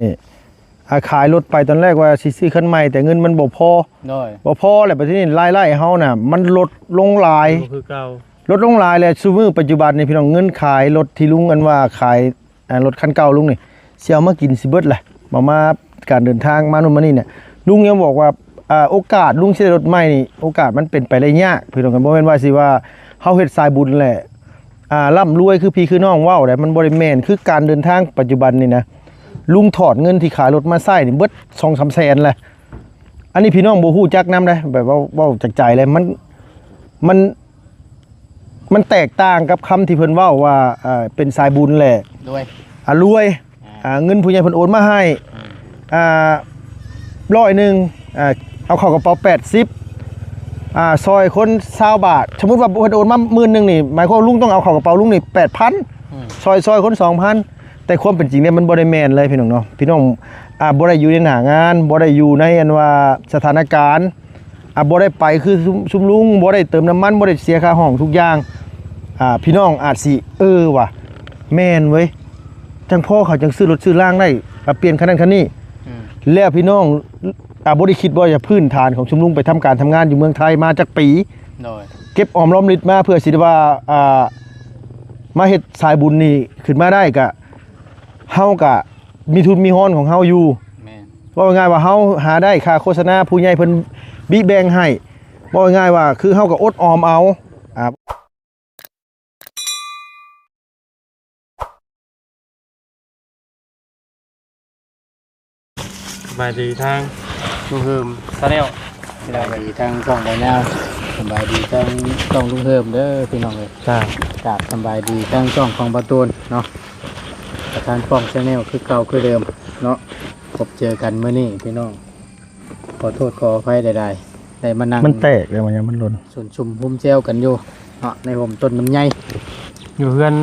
ນີ້ ອ່າ ຂາຍລົດໄປຕອນແລກວ່າຊິຊື້ຄັນໃໝ່ ແຕ່ເງິນມັນບໍ່ພໍ ໂດຍ ບໍ່ພໍແລ້ວ ບັດທີນີ້ລາຍໄດ້ເຮົານະ ມັນລົດລົງຫຼາຍ ບໍ່ຄືເກົ່າ ລົດລົງຫຼາຍແລ້ວ. ຊຸມື້ປັດຈຸບັນນີ້ພີ່ນ້ອງ ເງິນຂາຍລົດທີ່ລຸງ ອັນວ່າຂາຍ ອ່າ ລົດຄັນເກົ່າລຸງນີ້ ຊິເອົາມາກິນຊິເບິດແຫຼະ ເອົາມາ ການເດີນທາງມາໂນ່ນມານີ້ນະ ລຸງຍັງບອກວ່າ ອ່າ ໂອກາດລຸງຊິໄດ້ລົດໃໝ່ນີ້ ໂອກາດມັນເປັນໄປໄດ້ຍາກພີ່ນ້ອງ. ບໍ່ແມ່ນວ່າຊິວ່າເຮົາເຮັດສາຍບຸນແຫຼະ ອ່າ ລ່ຳລວຍຄືພີ່ຄືນ້ອງເວົ້າໃດ໋ ມັນບໍ່ໄດ້ແມ່ນ. ຄືການເດີນທາງປັດຈຸບັນນີ້ນະ ລຸງຖອນເງິນທີ່ຂາຍລົດມາໃຊ້ນີ້ເບິດສອງສາມແສນແຫຼະ. ອັນນີ້ພີ່ນ້ອງບໍ່ຮູ້ຈັກນຳເດ້ ແບບເວົ້າ ເວົ້າຈາກໃຈເລີຍ ມັນ ມັນ ມັນແຕກຕ່າງກັບຄຳທີ່ເພິ່ນເວົ້າວ່າ ເປັນສາຍບຸນແຫຼະ ລວຍ ອ່າ ລວຍ ອ່າ ອ່າ ເງິນຜູ້ໃຫຍ່ເພິ່ນໂອນມາໃຫ້ ອືມ ອ່າ ຮ້ອຍໜຶ່ງ ອ່າ ເອົາເຂົ້າກະເປົາແປດສິບ ອ່າ ຊ່ອຍຄົນຊາວບາດ. ສົມມຸດວ່າເພິ່ນໂອນມາໝື່ນໜຶ່ງນີ້ ໝາຍຄວາມວ່າລຸງຕ້ອງເອົາເຂົ້າກະເປົາລຸງນີ້ແປດພັນ ອືມ ຊ່ອຍ ຊ່ອຍຄົນສອງພັນ. ແຕ່ຄວາມເປັນຈິງນີ້ມັນບໍ່ໄດ້ແມ່ນເລີຍພີ່ນ້ອງເນາະ. ພີ່ນ້ອງ ອ່າ ບໍ່ໄດ້ຢູ່ໃນໜ້າງານ ບໍ່ໄດ້ຢູ່ໃນອັນວ່າສະຖານະການ ອ່າ ບໍ່ໄດ້ໄປຄືຊຸມ ຊຸມລຸງ ບໍ່ໄດ້ເຕີມນ້ຳມັນ ບໍ່ໄດ້ເສຍຄ່າຫ້ອງທຸກຢ່າງ. ອ່າ ພີ່ນ້ອງອາດຊິ ເອີ ວ່າ ແມ່ນເວີຍ ຈັ່ງພໍເຂົາຈັ່ງຊື້ລົດຊື້ລາງໄດ້ ອ່າ ປ່ຽນຄັນນັ້ນຄັນນີ້ ອືມ ແລ້ວພີ່ນ້ອງ ອ່າ ບໍ່ໄດ້ຄິດວ່າຈະພື້ນຖານຂອງຊຸມລຸງໄປທຳການທຳງານຢູ່ເມືອງໄທມາຈັກປີ ໂດຍ ເກັບອອມລອມລິບມາເພື່ອຊິໄດ້ວ່າ ອ່າ ມາເຮັດສາຍບຸນນີ້ຂຶ້ນມາໄດ້ ກະ ເຮົາກະມີທຶນມີຮອນຂອງເຮົາຢູ່ ແມ່ນ ເວົ້າງ່າຍໆວ່າເຮົາຫາໄດ້ຄ່າໂຄສະນາ ຜູ້ໃຫຍ່ເພິ່ນບິແບ່ງໃຫ້ ເວົ້າງ່າຍໆວ່າຄືເຮົາກະອົດອອມເອົາ ອ່າ ສະບາຍດີທາງລຸງເຮີມ Channel ສະບາຍດີທາງຊ່ອງບ່າວຍາວ ສະບາຍດີທາງຊ່ອງລຸງເຮີມເດີພີ່ນ້ອງເອີຍ ຈ້າ ກາບສະບາຍດີທາງຊ່ອງຂອງບ່າວຕູນເນາະ ກະທາງຊ່ອງ Channel ຄືເກົ່າຄືເດີມເນາະ. ພົບເຈີກັນມື້ນີ້ພີ່ນ້ອງ ຂໍໂທດຂໍອະໄພຫຼາຍໆ ໄດ້ມານັ່ງ ມັນແຕກເລີຍ ມັນຍັງມັນຫຼົ່ນ ຊົມຊຸມໂຮມແຊວກັນຢູ່ເນາະ ໃນຮົ່ມຕົ້ນລຳໄຍ ຢູ່ເຮືອນ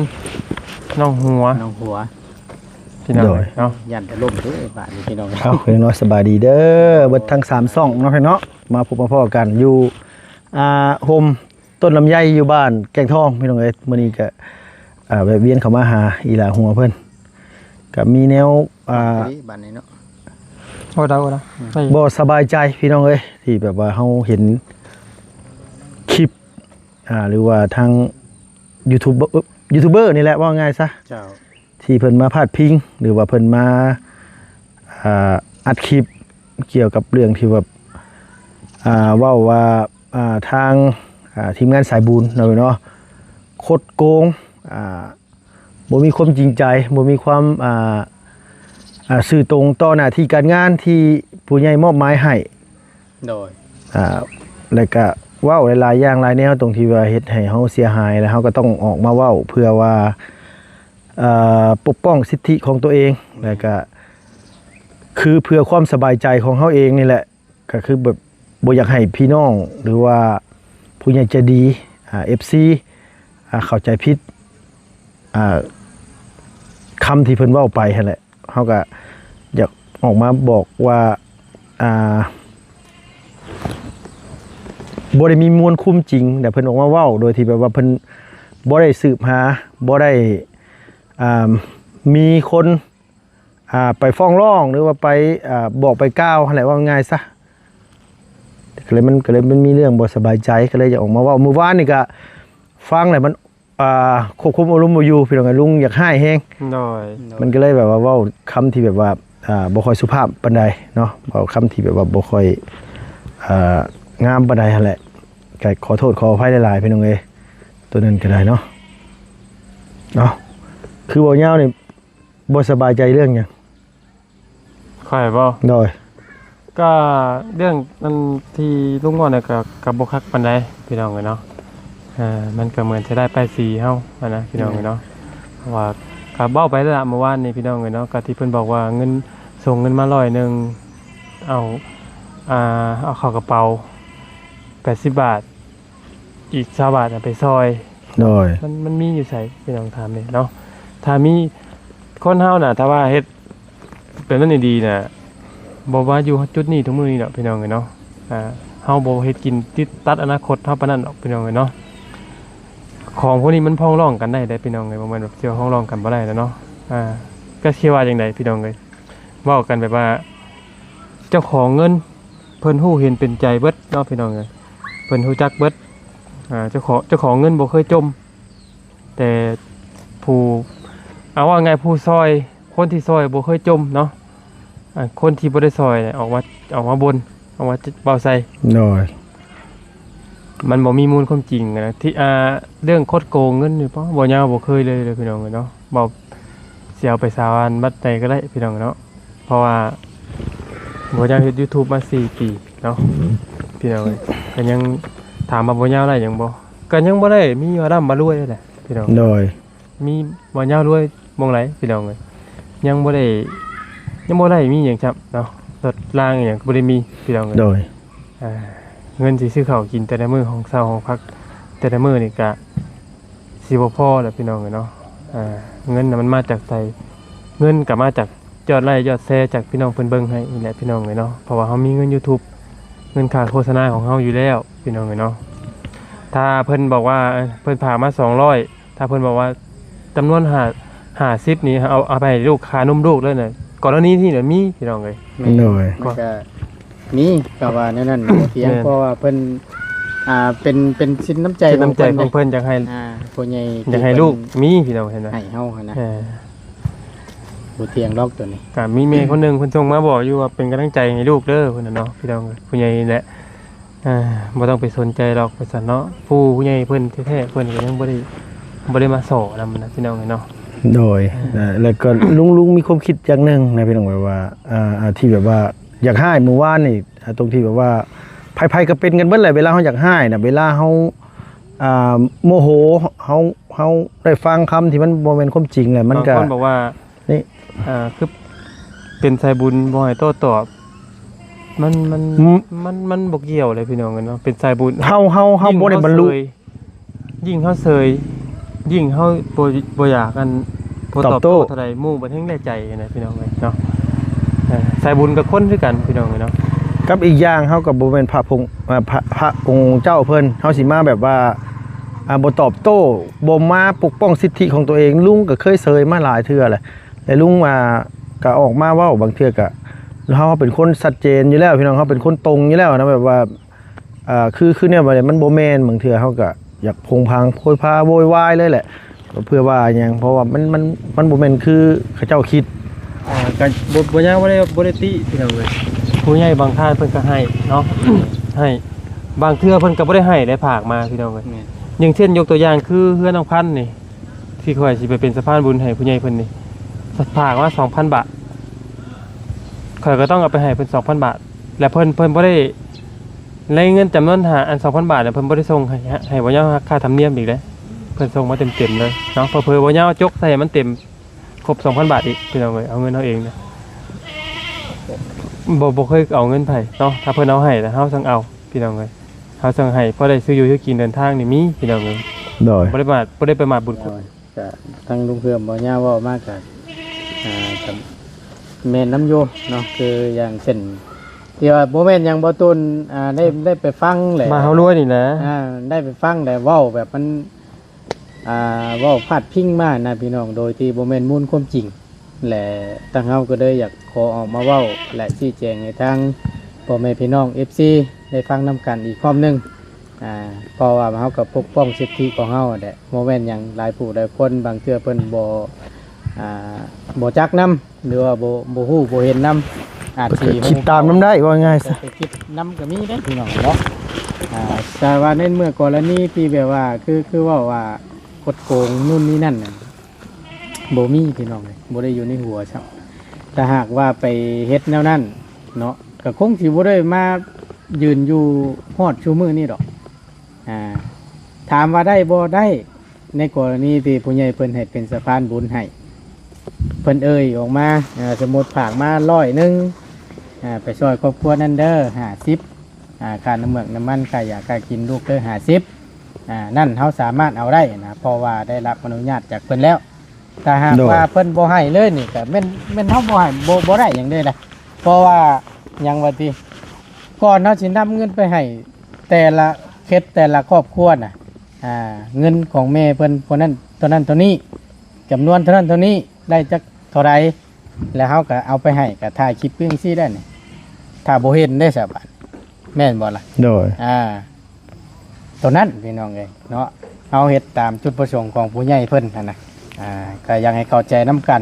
ໜອງຫົວ ໜອງຫົວ ພີ່ນ້ອງ ໂດຍ ເນາະ ຢ້ານຈະລົ້ມເດ້ບາດນີ້ພີ່ນ້ອງ. ເອົາ ພີ່ນ້ອງເນາະ ສະບາຍດີເດີ ເບິດທັງສາມຊ່ອງເນາະ ພີ່ນ້ອງເນາະ ມາພົບມາພໍ້ກັນຢູ່ ອ່າ ຮົ່ມຕົ້ນລຳໄຍຢູ່ບ້ານແກ້ງທອງ ພີ່ນ້ອງເອີຍ. ມື້ນີ້ກະ ອ່າ ແວະວຽນເຂົ້າມາຫາອີ່ຫຼ້າຫົວເພິ່ນ ກະມີແນວ ອ່າ ບາດນີ້ເນາະ ໂອ້ດາ ໂອ້ດາ ບໍ່ສະບາຍໃຈພີ່ນ້ອງເອີຍ ທີ່ແບບວ່າເຮົາເຫັນຄລິບ ອ່າ ຫຼືວ່າທາງຢູທູບເບີ ຢູທູບເບີນີ້ແຫຼະ ເວົ້າງ່າຍຊະ ເຈົ້າ ທີ່ເພິ່ນມາພາດພິງ ຫຼືວ່າເພິ່ນມາ ອ່າ ອັດຄລິບກ່ຽວກັບເລື່ອງທີ່ແບບ ອ່າ ເວົ້າວ່າ ອ່າ ທາງ ອ່າ ທີມງານສາຍບຸນເນາະ ເນາະ ຄົດໂກງ ອ່າ ບໍ່ມີຄວາມຈິງໃຈ ບໍ່ມີຄວາມ ອ່າ ອ່າ ຊື່ຕົງຕໍ່ໜ້າທີ່ການງານທີ່ຜູ້ໃຫຍ່ມອບໝາຍໃຫ້ ໂດຍ ອ່າ ແລ້ວກະເວົ້າຫຼາຍໆຢ່າງຫຼາຍແນວ ຕົງທີ່ວ່າເຮັດໃຫ້ເຮົາເສຍຫາຍ ແລ້ວເຮົາກະຕ້ອງອອກມາເວົ້າເພື່ອວ່າ ອ່າ ປົກປ້ອງສິດທິຂອງຕົວເອງ ແລ້ວກະຄືເພື່ອຄວາມສະບາຍໃຈຂອງເຮົາເອງນີ້ແຫຼະ. ກະຄືແບບບໍ່ຢາກໃຫ້ພີ່ນ້ອງ ຫຼືວ່າຜູ້ໃຫຍ່ໃຈດີ ອ່າ ເອັຟຊີ ອ່າ ເຂົ້າໃຈຜິດ ອ່າ ຄຳທີ່ເພິ່ນເວົ້າໄປຫັ້ນແຫຼະ. ເຮົາກະຢາກອອກມາບອກວ່າ ອ່າ ບໍ່ໄດ້ມີມວນຄຸມຈິງ ແຕ່ເພິ່ນອອກມາເວົ້າໂດຍທີ່ແບບວ່າເພິ່ນບໍ່ໄດ້ສືບຫາ ບໍ່ໄດ້ ອ່າ ມີຄົນ ອ່າ ໄປຟ້ອງຮ້ອງ ຫຼືວ່າໄປ ອ່າ ບອກໄປກ່າວຫັ້ນແຫຼະ ເວົ້າງ່າຍຊະ ກະເລີຍ ມັນກະເລີຍ ມັນມີເລື່ອງບໍ່ສະບາຍໃຈ ກະເລີຍຢາກອອກມາເວົ້າ. ມື້ວານນີ້ກະຟັງແລ້ວມັນ ອ່າ ຄວບຄຸມອາລົມບໍ່ຢູ່ ພີ່ນ້ອງເອີຍ ລຸງຢາກຮ້າຍແຮງ ໂດຍ ມັນກະເລີຍແບບວ່າເວົ້າຄຳທີ່ແບບວ່າ ອ່າ ບໍ່ຄ່ອຍສຸພາບປານໃດເນາະ ເວົ້າຄຳທີ່ແບບວ່າບໍ່ຄ່ອຍ ອ່າ ງາມປານໃດຫັ້ນແຫຼະ ກະຂໍໂທດຂໍອະໄພຫຼາຍໆ ພີ່ນ້ອງເອີຍ ໂຕນັ້ນກະໄດ້ເນາະ ເນາະ ຄືບໍ່ຍາວນີ້ ບໍ່ສະບາຍໃຈເລື່ອງຫຍັງ? ຂ້ອຍບໍ? ໂດຍ ກະເລື່ອງອັນທີ່ລຸງເວົ້ານັ້ນກະ ກະບໍ່ຄັກປານໃດພີ່ນ້ອງເອີຍເນາະ. ເອີ ມັນກະເໝືອນເສຍດາຍປ້າຍສີເຮົາຫັ້ນນະພີ່ນ້ອງເອີຍເນາະ ເພາະວ່າກະເວົ້າໄປແລ້ວລະມື້ວານນີ້ພີ່ນ້ອງເອີຍເນາະ ກະທີ່ເພິ່ນບອກວ່າເງິນ ສົ່ງເງິນມາຮ້ອຍໜຶ່ງ ເອົາ ອ່າ ເອົາເຂົ້າກະເປົາແປດສິບບາດ ອີກຊາວບາດນະໄປຊ່ອຍ ໂດຍ ມັນ ມັນມີຢູ່ໃສພີ່ນ້ອງຖາມແດ່ເນາະ. ຖ້າມີຄົນເຮົານະ ຖ້າວ່າເຮັດແບບນັ້ນອີ່ຫຼີນະ ບໍ່ມາຢູ່ຈຸດນີ້ທຸກມື້ນີ້ດອກພີ່ນ້ອງເອີຍເນາະ. ອ່າ ເຮົາບໍ່ເຮັດກິນຕິດຕັດອະນາຄົດເຮົາປານນັ້ນດອກພີ່ນ້ອງເອີຍເນາະ. ຂອງພວກນີ້ມັນຟ້ອງຮ້ອງກັນໄດ້ເດ້ພີ່ນ້ອງເອີຍ ບໍ່ແມ່ນແບບຊິຟ້ອງຮ້ອງກັນບໍ່ໄດ້ແລ້ວເນາະ. ອ່າ ຈັກຊິວ່າຈັ່ງໃດພີ່ນ້ອງເອີຍ ເວົ້າກັນແບບວ່າ ເຈົ້າຂອງເງິນເພິ່ນຮູ້ເຫັນເປັນໃຈເບິດເນາະ ພີ່ນ້ອງເອີຍ. ເພິ່ນຮູ້ຈັກເບິດ ອ່າ ເຈົ້າຂອງ ເຈົ້າຂອງເງິນບໍ່ເຄີຍຈົ່ມ ແຕ່ຜູ້ ເອົາວ່າງ່າຍ ຜູ້ຊ່ອຍ ຄົນທີ່ຊ່ອຍບໍ່ເຄີຍຈົ່ມເນາະ. ອ່າ ຄົນທີ່ບໍ່ໄດ້ຊ່ອຍອອກມາ ອອກມາບ່ນ ອອກມາເວົ້າໃສ່ ໂດຍ ມັນບໍ່ມີມູນຄວາມຈິງນະ ທີ່ ອ່າ ເລື່ອງຄົດໂກງເງິນນີ້ ບໍ່ ບໍ່ຍາວ ບໍ່ເຄີຍເລີຍເດີ ພີ່ນ້ອງເອີຍເນາະ. ເວົ້າ ຊິເອົາໄປສາວອັນວັດໃດກໍໄດ້ ພີ່ນ້ອງເນາະ. ເພາະວ່າບໍ່ຍາວເຮັດ YouTube ມາສີ່ປີເນາະ ພີ່ນ້ອງເອີຍ. ກໍຍັງ ຖາມວ່າບໍ່ຍາວໄດ້ຫຍັງບໍ່ ກໍຍັງບໍ່ໄດ້ມີວ່າລ່ຳວ່າລວຍແຫຼະ ພີ່ນ້ອງ ໂດຍ ມີບໍ່ຍາວລວຍໝ່ອງໃດ ພີ່ນ້ອງເອີຍ. ຍັງບໍ່ໄດ້ ຍັງບໍ່ໄດ້ມີຫຍັງຊ້ຳເນາະ ລົດລາງອີ່ຫຍັງກໍບໍ່ໄດ້ມີ ພີ່ນ້ອງເອີຍ ໂດຍ. ອ່າ ເງິນຊິຊື້ເຂົ້າກິນແຕ່ລະມື້ ຂອງເຊົ່າ ຂອງພັກແຕ່ລະມື້ນີ້ກະຊິບໍ່ພໍແຫຼະ ພີ່ນ້ອງເອີຍເນາະ. ອ່າ ເງິນນະມັນມາຈາກໃສ? ເງິນກະມາຈາກຍອດໄລຍອດແຊຈາກພີ່ນ້ອງເພິ່ນເບິ່ງໃຫ້ນີ້ແຫຼະ ພີ່ນ້ອງເອີຍເນາະ. ເພາະວ່າເຮົາມີເງິນ YouTube ເງິນຄ່າໂຄສະນາຂອງເຮົາຢູ່ແລ້ວ ພີ່ນ້ອງເອີຍເນາະ. ຖ້າເພິ່ນບອກວ່າ ເອີ ເພິ່ນຝາກມາສອງຮ້ອຍ ຖ້າເພິ່ນບອກວ່າຈຳນວນຫ້າ ຫ້າສິບນີ້ ເອົາ ເອົາໄປໃຫ້ລູກ ຄ່ານົມລູກເລີຍນະ ກໍລະນີທີ່ນະມີ ພີ່ນ້ອງເອີຍ ແມ່ນ ໂດຍ ມັນກໍມີ ກໍວ່າແນວນັ້ນ ບໍ່ຖຽງ ແມ່ນ ເພາະວ່າເພິ່ນ ອ່າ ເປັນ ເປັນສິນນ້ຳໃຈ ສິນນ້ຳໃຈຂອງເພິ່ນ ຂອງເພິ່ນ ຢາກໃຫ້ ອ່າ ຜູ້ໃຫຍ່ ຢາກໃຫ້ລູກມີ ພີ່ນ້ອງເຫັນບໍ່ ໃຫ້ເຮົາຫັ້ນນະ ເອີ ບໍ່ຖຽງດອກໂຕນີ້. ກໍມີແມ່ຄົນໜຶ່ງເພິ່ນສົ່ງມາບອກຢູ່ວ່າເປັນກຳລັງໃຈໃຫ້ລູກເດີ ເພິ່ນນະເນາະ ພີ່ນ້ອງເອີຍ ຜູ້ໃຫຍ່ແຫຼະ. ອ່າ ບໍ່ຕ້ອງໄປສົນໃຈດອກວ່າຊັ້ນເນາະ ຜູ້ໃຫຍ່ເພິ່ນແທ້ໆ ເພິ່ນກໍຍັງບໍ່ໄດ້ ບໍ່ໄດ້ມາສໍ່ນຳນະ ພີ່ນ້ອງເອີຍເນາະ. ໂດຍ ອ່າ ແລ້ວກໍລຸງ ລຸງມີຄວາມຄິດຢ່າງໜຶ່ງນະ ພີ່ນ້ອງ ແບບວ່າ ອ່າ ທີ່ແບບວ່າຢາກຮ້າຍມື້ວານນີ້ ອ່າ ຕົງທີ່ແບບວ່າ ໃຜໆກໍເປັນກັນເບິດແຫຼະ ເວລາເຮົາຢາກຮ້າຍນະ ເວລາເຮົາ ອ່າ ໂມໂຫ ເຮົາ ເຮົາໄດ້ຟັງຄຳທີ່ມັນບໍ່ແມ່ນຄວາມຈິງແຫຼະ ມັນກໍ ບາງຄົນບອກວ່າ ນີ້ ອ່າ ຄືເປັນສາຍບຸນບໍ່ໃຫ້ໂຕ້ຕອບ ມັນ ມັນ ອືມ ມັນ ມັນບໍ່ກ່ຽວເລີຍ ພີ່ນ້ອງເອີຍເນາະ. ເປັນສາຍບຸນ ເຮົາ ເຮົາ ເຮົາບໍ່ໄດ້ບັນລຸ ຍິ່ງເຮົາເຊີຍ ຍິ່ງເຮົາບໍ່ ບໍ່ຢາກອັນ ບໍ່ຕອບໂຕ້ ຕອບໂຕ້ເທົ່າໃດ ໝູ່ບັດແຮ່ງແນ່ໃຈນະ ພີ່ນ້ອງເອີຍເນາະ. ເອີ ສາຍບຸນກັບຄົນຄືກັນ ພີ່ນ້ອງເອີຍເນາະ. ກັບອີກຢ່າງເຮົາກໍບໍ່ແມ່ນພະພົງ ເອີ ພະ ພະອົງເຈົ້າເພິ່ນ ເຮົາຊິມາແບບວ່າ ອ່າ ບໍ່ຕອບໂຕ້ ບໍ່ມາປົກປ້ອງສິດທິຂອງຕົວເອງ. ລຸງກໍເຄີຍເຊີຍມາຫຼາຍເທື່ອແຫຼະ ແລະ ລຸງວ່າກໍອອກມາເວົ້າ ບາງເທື່ອກໍ ເຮົາເປັນຄົນຊັດເຈນຢູ່ແລ້ວ ພີ່ນ້ອງ ເຮົາເປັນຄົນຕົງຢູ່ແລ້ວນະ ແບບວ່າ ອ່າ ຄື ຄືແນວວ່າມັນບໍ່ແມ່ນ ບາງເທື່ອເຮົາກໍຢາກໂພງພາງໂພຍພາໂວຍວາຍເລີຍແຫຼະ ເພື່ອວ່າຫຍັງ ເພາະວ່າມັນ ມັນ ມັນບໍ່ແມ່ນຄືເຂົາເຈົ້າຄິດ. ອ່າ ກໍບໍ່ ບໍ່ຍາກ ບໍ່ໄດ້ ບໍ່ໄດ້ຕິ ພີ່ນ້ອງເອີຍ. ຜູ້ໃຫຍ່ບາງທ່ານເພິ່ນກໍໃຫ້ເນາະ ໃຫ້ ບາງເທື່ອເພິ່ນກໍບໍ່ໄດ້ໃຫ້ໄດ້ ຝາກມາ ພີ່ນ້ອງເອີຍ. ແມ່ນ ຢ່າງເຊັ່ນ ຍົກຕົວຢ່າງຄືເຮືອນນ້ອງພັນນີ້ ທີ່ຂ້ອຍຊິໄປເປັນສະພານບຸນໃຫ້ຜູ້ໃຫຍ່ເພິ່ນນີ້ ຝາກມາສອງພັນບາດ ຂ້ອຍກໍຕ້ອງເອົາໄປໃຫ້ເພິ່ນສອງພັນບາດ ແລະ ເພິ່ນ ເພິ່ນບໍ່ໄດ້ ໃນເງິນຈຳນວນ ຫ້າ ອັນ ສອງພັນບາດ ເພິ່ນບໍ່ໄດ້ສົ່ງໃຫ້ ໃຫ້ບໍ່ຍາວ ຄ່າທຳນຽມອີກເດ້. ເພິ່ນສົ່ງມາເຕັມໆເລີຍເນາະ. ເຜີໆບໍ່ຍາວຈົກໃສ່ໃຫ້ມັນເຕັມ ຄົບສອງພັນບາດອີກ ພີ່ນ້ອງເອີຍ. ເອົາເງິນເຮົາເອງນະ ບໍ່ ບໍ່ເຄີຍເອົາເງິນໃຜເນາະ. ຖ້າເພິ່ນເອົາໃຫ້ລະເຮົາຈັ່ງເອົາ ພີ່ນ້ອງເອີຍ. ເຮົາຈັ່ງໃຫ້ ພໍໄດ້ຊື້ຢູ່ຊື້ກິນເດີນທາງນີ້ມີ ພີ່ນ້ອງເອີຍ. ໂດຍ ບໍ່ໄດ້ປະໝາດ ບໍ່ໄດ້ປະໝາດບຸນຄຸນ. ໂດຍ ກະທາງລຸງເພື່ອມບໍ່ຍາວເວົ້າມາກະ ອ່າ ກະແມ່ນນຳຢູ່ເນາະ. ຄືຢ່າງເຊັ່ນ ທີ່ວ່າບໍ່ແມ່ນຫຍັງ ບໍ່ຕູນ ອ່າ ໄດ້ ໄດ້ໄປຟັງແຫຼະ ມາເຮົາລວຍນີ້ນະ ອ່າ ໄດ້ໄປຟັງແຫຼະ ເວົ້າແບບມັນ ອ່າ ເວົ້າພາດພິງມານະ ພີ່ນ້ອງ ໂດຍທີ່ບໍ່ແມ່ນມູນຄວາມຈິງ ແລະ ທາງເຮົາກໍເລີຍຢາກຂໍອອກມາເວົ້າ ແລະ ຊີ້ແຈງໃຫ້ທາງພໍ່ແມ່ພີ່ນ້ອງ ເອັຟຊີ ໄດ້ຟັງນຳກັນອີກພ້ອມໜຶ່ງ. ອ່າ ເພາະວ່າເຮົາກໍປົກປ້ອງສິດທິຂອງເຮົາຫັ້ນແຫຼະ ບໍ່ແມ່ນຫຍັງ. ຫຼາຍຜູ້ຫຼາຍຄົນ ບາງເທື່ອເພິ່ນບໍ່ ອ່າ ບໍ່ຈັກນຳ ຫຼືວ່າບໍ່ ບໍ່ຮູ້ບໍ່ເຫັນນຳ ອາດຊິ ເພິ່ນກໍຄິດຕາມນຳໄດ້ ເວົ້າງ່າຍຊະ ເພິ່ນກໍຄິດນຳກໍມີເດ້ ພີ່ນ້ອງເນາະ. ອ່າ ແຕ່ວ່າໃນເມື່ອກໍລະນີທີ່ແບບວ່າ ຄື ຄືເວົ້າວ່າ ກົດໂກງນູ້ນນີ້ນັ້ນນະ ບໍ່ມີ ພີ່ນ້ອງເອີຍ ບໍ່ໄດ້ຢູ່ໃນຫົວຊ້ຳ. ຖ້າຫາກວ່າໄປເຮັດແນວນັ້ນເນາະ ກໍຄົງຊິບໍ່ໄດ້ມາຢືນຢູ່ຮອດຊຸມື້ນີ້ດອກ. ອ່າ ຖາມວ່າໄດ້ບໍ່? ໄດ້ ໃນກໍລະນີທີ່ຜູ້ໃຫຍ່ເພິ່ນໃຫ້ເປັນສະພານບຸນໃຫ້ ເພິ່ນເອີ່ຍອອກມາ ເອີ່ ສົມມຸດຝາກມາຮ້ອຍໜຶ່ງ ອ່າ ໄປຊ່ອຍຄອບຄົວນັ້ນເດີ ຫ້າສິບ ອ່າ ຄ່ານ້ຳເມືອກນ້ຳມັນ ຄ່າຢາຄ່າກິນລູກເດີ ຫ້າສິບ ອ່າ ນັ້ນເຮົາສາມາດເອົາໄດ້ນະ ເພາະວ່າໄດ້ຮັບອະນຸຍາດຈາກເພິ່ນແລ້ວ. ຖ້າຫາກ ໂດຍ ວ່າເພິ່ນບໍ່ໃຫ້ເລີຍນີ້ ກໍແມ່ນ ແມ່ນເຮົາບໍ່ໃຫ້ ບໍ່ ບໍ່ໄດ້ຫຍັງເລີຍນະ. ເພາະວ່າຫຍັງວ່າຕິ ກ່ອນເຮົາຊິນຳເງິນໄປໃຫ້ແຕ່ລະເຂດ ແຕ່ລະຄອບຄົວນະ ອ່າ ເງິນຂອງແມ່ເພິ່ນ ຄົນນັ້ນ ເທົ່ານັ້ນເທົ່ານີ້ ຈຳນວນເທົ່ານັ້ນເທົ່ານີ້ ໄດ້ຈັກເທົ່າໃດ ແລ້ວເຮົາກໍເອົາໄປໃຫ້ ກໍຖ່າຍຄລິບຄືຈັ່ງຊີ້ໄດ້ນີ້ ຖ້າບໍ່ເຫັນເດ້ຊະບາດ ແມ່ນບໍ່ລະ? ໂດຍ ອ່າ ໂຕນັ້ນພີ່ນ້ອງເອີຍເນາະ ເຮົາເຮັດຕາມຈຸດປະສົງຂອງຜູ້ໃຫຍ່ເພິ່ນຫັ້ນນະ ອ່າ ກໍຢາກໃຫ້ເຂົ້າໃຈນຳກັນ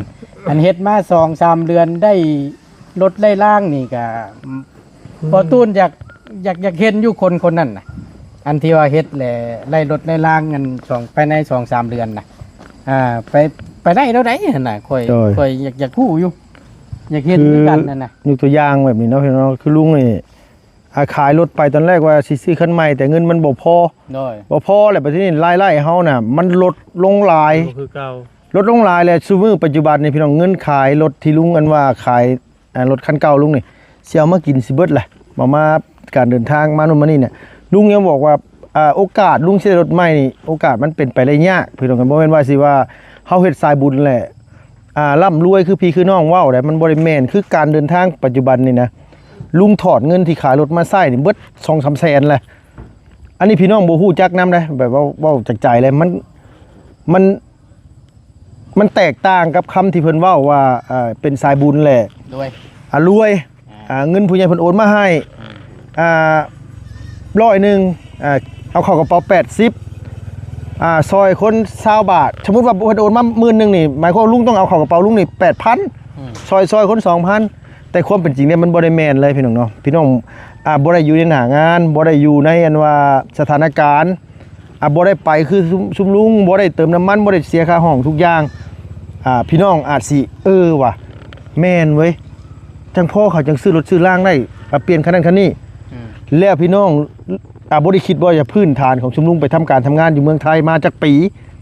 ອັນເຮັດມາສອງສາມເດືອນໄດ້ລົດໄດ້ລາງນີ້ກໍ ອືມ ບໍ່ຕູນຢາກ ຢາກ ຢາກເຫັນຢູ່ຄົນຄົນນັ້ນນະ ອັນທີ່ວ່າເຮັດແລ້ວໄດ້ລົດໄດ້ລາງ ອັນສອງ ພາຍໃນສອງສາມເດືອນນະ ອ່າ ໄປ ໄປໄດ້ແນວໃດຫັ້ນນະ ຂ້ອຍ ໂດຍ ຂ້ອຍຢາກ ຢາກຮູ້ຢູ່ ຢາກເຫັນຄືກັນຫັ້ນນະ ຍົກຕົວຢ່າງແບບນີ້ເນາະ ພີ່ນ້ອງເນາະ ຄືລຸງນີ້ ອ່າ ຂາຍລົດໄປຕອນແລກວ່າຊິຊື້ຄັນໃໝ່ ແຕ່ເງິນມັນບໍ່ພໍ ໂດຍ ບໍ່ພໍແລ້ວ ບັດທີນີ້ລາຍໄດ້ເຮົານະ ມັນລົດລົງຫຼາຍ ບໍ່ຄືເກົ່າ ລົດລົງຫຼາຍແລ້ວ ຊຸມື້ປັດຈຸບັນນີ້ພີ່ນ້ອງ ເງິນຂາຍລົດທີ່ລຸງ ອັນວ່າຂາຍ ອ່າ ລົດຄັນເກົ່າລຸງນີ້ ຊິເອົາມາກິນຊິເບິດແຫຼະ ບໍ່ມາການເດີນທາງມາໂນ່ນມານີ້ນະ ລຸງຍັງບອກວ່າ ອ່າ ໂອກາດລຸງຊິໄດ້ລົດໃໝ່ນີ້ ໂອກາດມັນເປັນໄປໄດ້ຍາກ ພີ່ນ້ອງ ບໍ່ແມ່ນວ່າຊິວ່າເຮົາເຮັດສາຍບຸນແຫຼະ ອ່າ ລ່ຳລວຍຄືພີ່ຄືນ້ອງເວົ້າໄດ໋ ມັນບໍ່ໄດ້ແມ່ນ ຄືການເດີນທາງປັດຈຸບັນນີ້ນະ ລຸງຖອນເງິນທີ່ຂາຍລົດມາໃຊ້ນີ້ເບິດສອງສາມແສນແຫຼະ ອັນນີ້ພີ່ນ້ອງບໍ່ຮູ້ຈັກນຳເດ້ ແບບເວົ້າ ເວົ້າຈາກໃຈເລີຍ ມັນ ມັນ ມັນແຕກຕ່າງກັບຄຳທີ່ເພິ່ນເວົ້າວ່າ ເອີ ເປັນສາຍບຸນແຫຼະ ລວຍ ອ່າ ລວຍ ອ່າ ອ່າ ເງິນຜູ້ໃຫຍ່ເພິ່ນໂອນມາໃຫ້ ອືມ ອ່າ ຮ້ອຍໜຶ່ງ ອ່າ ເອົາເຂົ້າກະເປົາແປດສິບ ອ່າ ຊ່ອຍຄົນຊາວບາດ ສົມມຸດວ່າເພິ່ນໂອນມາໝື່ນໜຶ່ງນີ້ ໝາຍຄວາມວ່າລຸງຕ້ອງເອົາເຂົ້າກະເປົາລຸງນີ້ແປດພັນ ອືມ ຊ່ອຍ ຊ່ອຍຄົນສອງພັນ ແຕ່ຄວາມເປັນຈິງເນຍ ມັນບໍ່ໄດ້ແມ່ນເລີຍພີ່ນ້ອງເນາະ ພີ່ນ້ອງ ອ່າ ບໍ່ໄດ້ຢູ່ໃນໜ້າງານ ບໍ່ໄດ້ຢູ່ໃນ ອັນວ່າ ສະຖານະການ ອ່າ ບໍ່ໄດ້ໄປຄືຊຸມ ຊຸມລຸງ ບໍ່ໄດ້ເຕີມນ້ຳມັນ ບໍ່ໄດ້ເສຍຄ່າຫ້ອງທຸກຢ່າງ ອ່າ ພີ່ນ້ອງອາດຊິ ເອີ ວ່າ ແມ່ນເວີຍ ຈັ່ງພໍເຂົາຈັ່ງຊື້ລົດຊື້ລາງໄດ້ ອ່າ ປ່ຽນຄັນນັ້ນຄັນນີ້ ອືມ ແລ້ວພີ່ນ້ອງ ອ່າ ບໍ່ໄດ້ຄິດວ່າຈະພື້ນຖານຂອງຊຸມລຸງໄປທຳການທຳງານຢູ່ເມືອງໄທມາຈັກປີ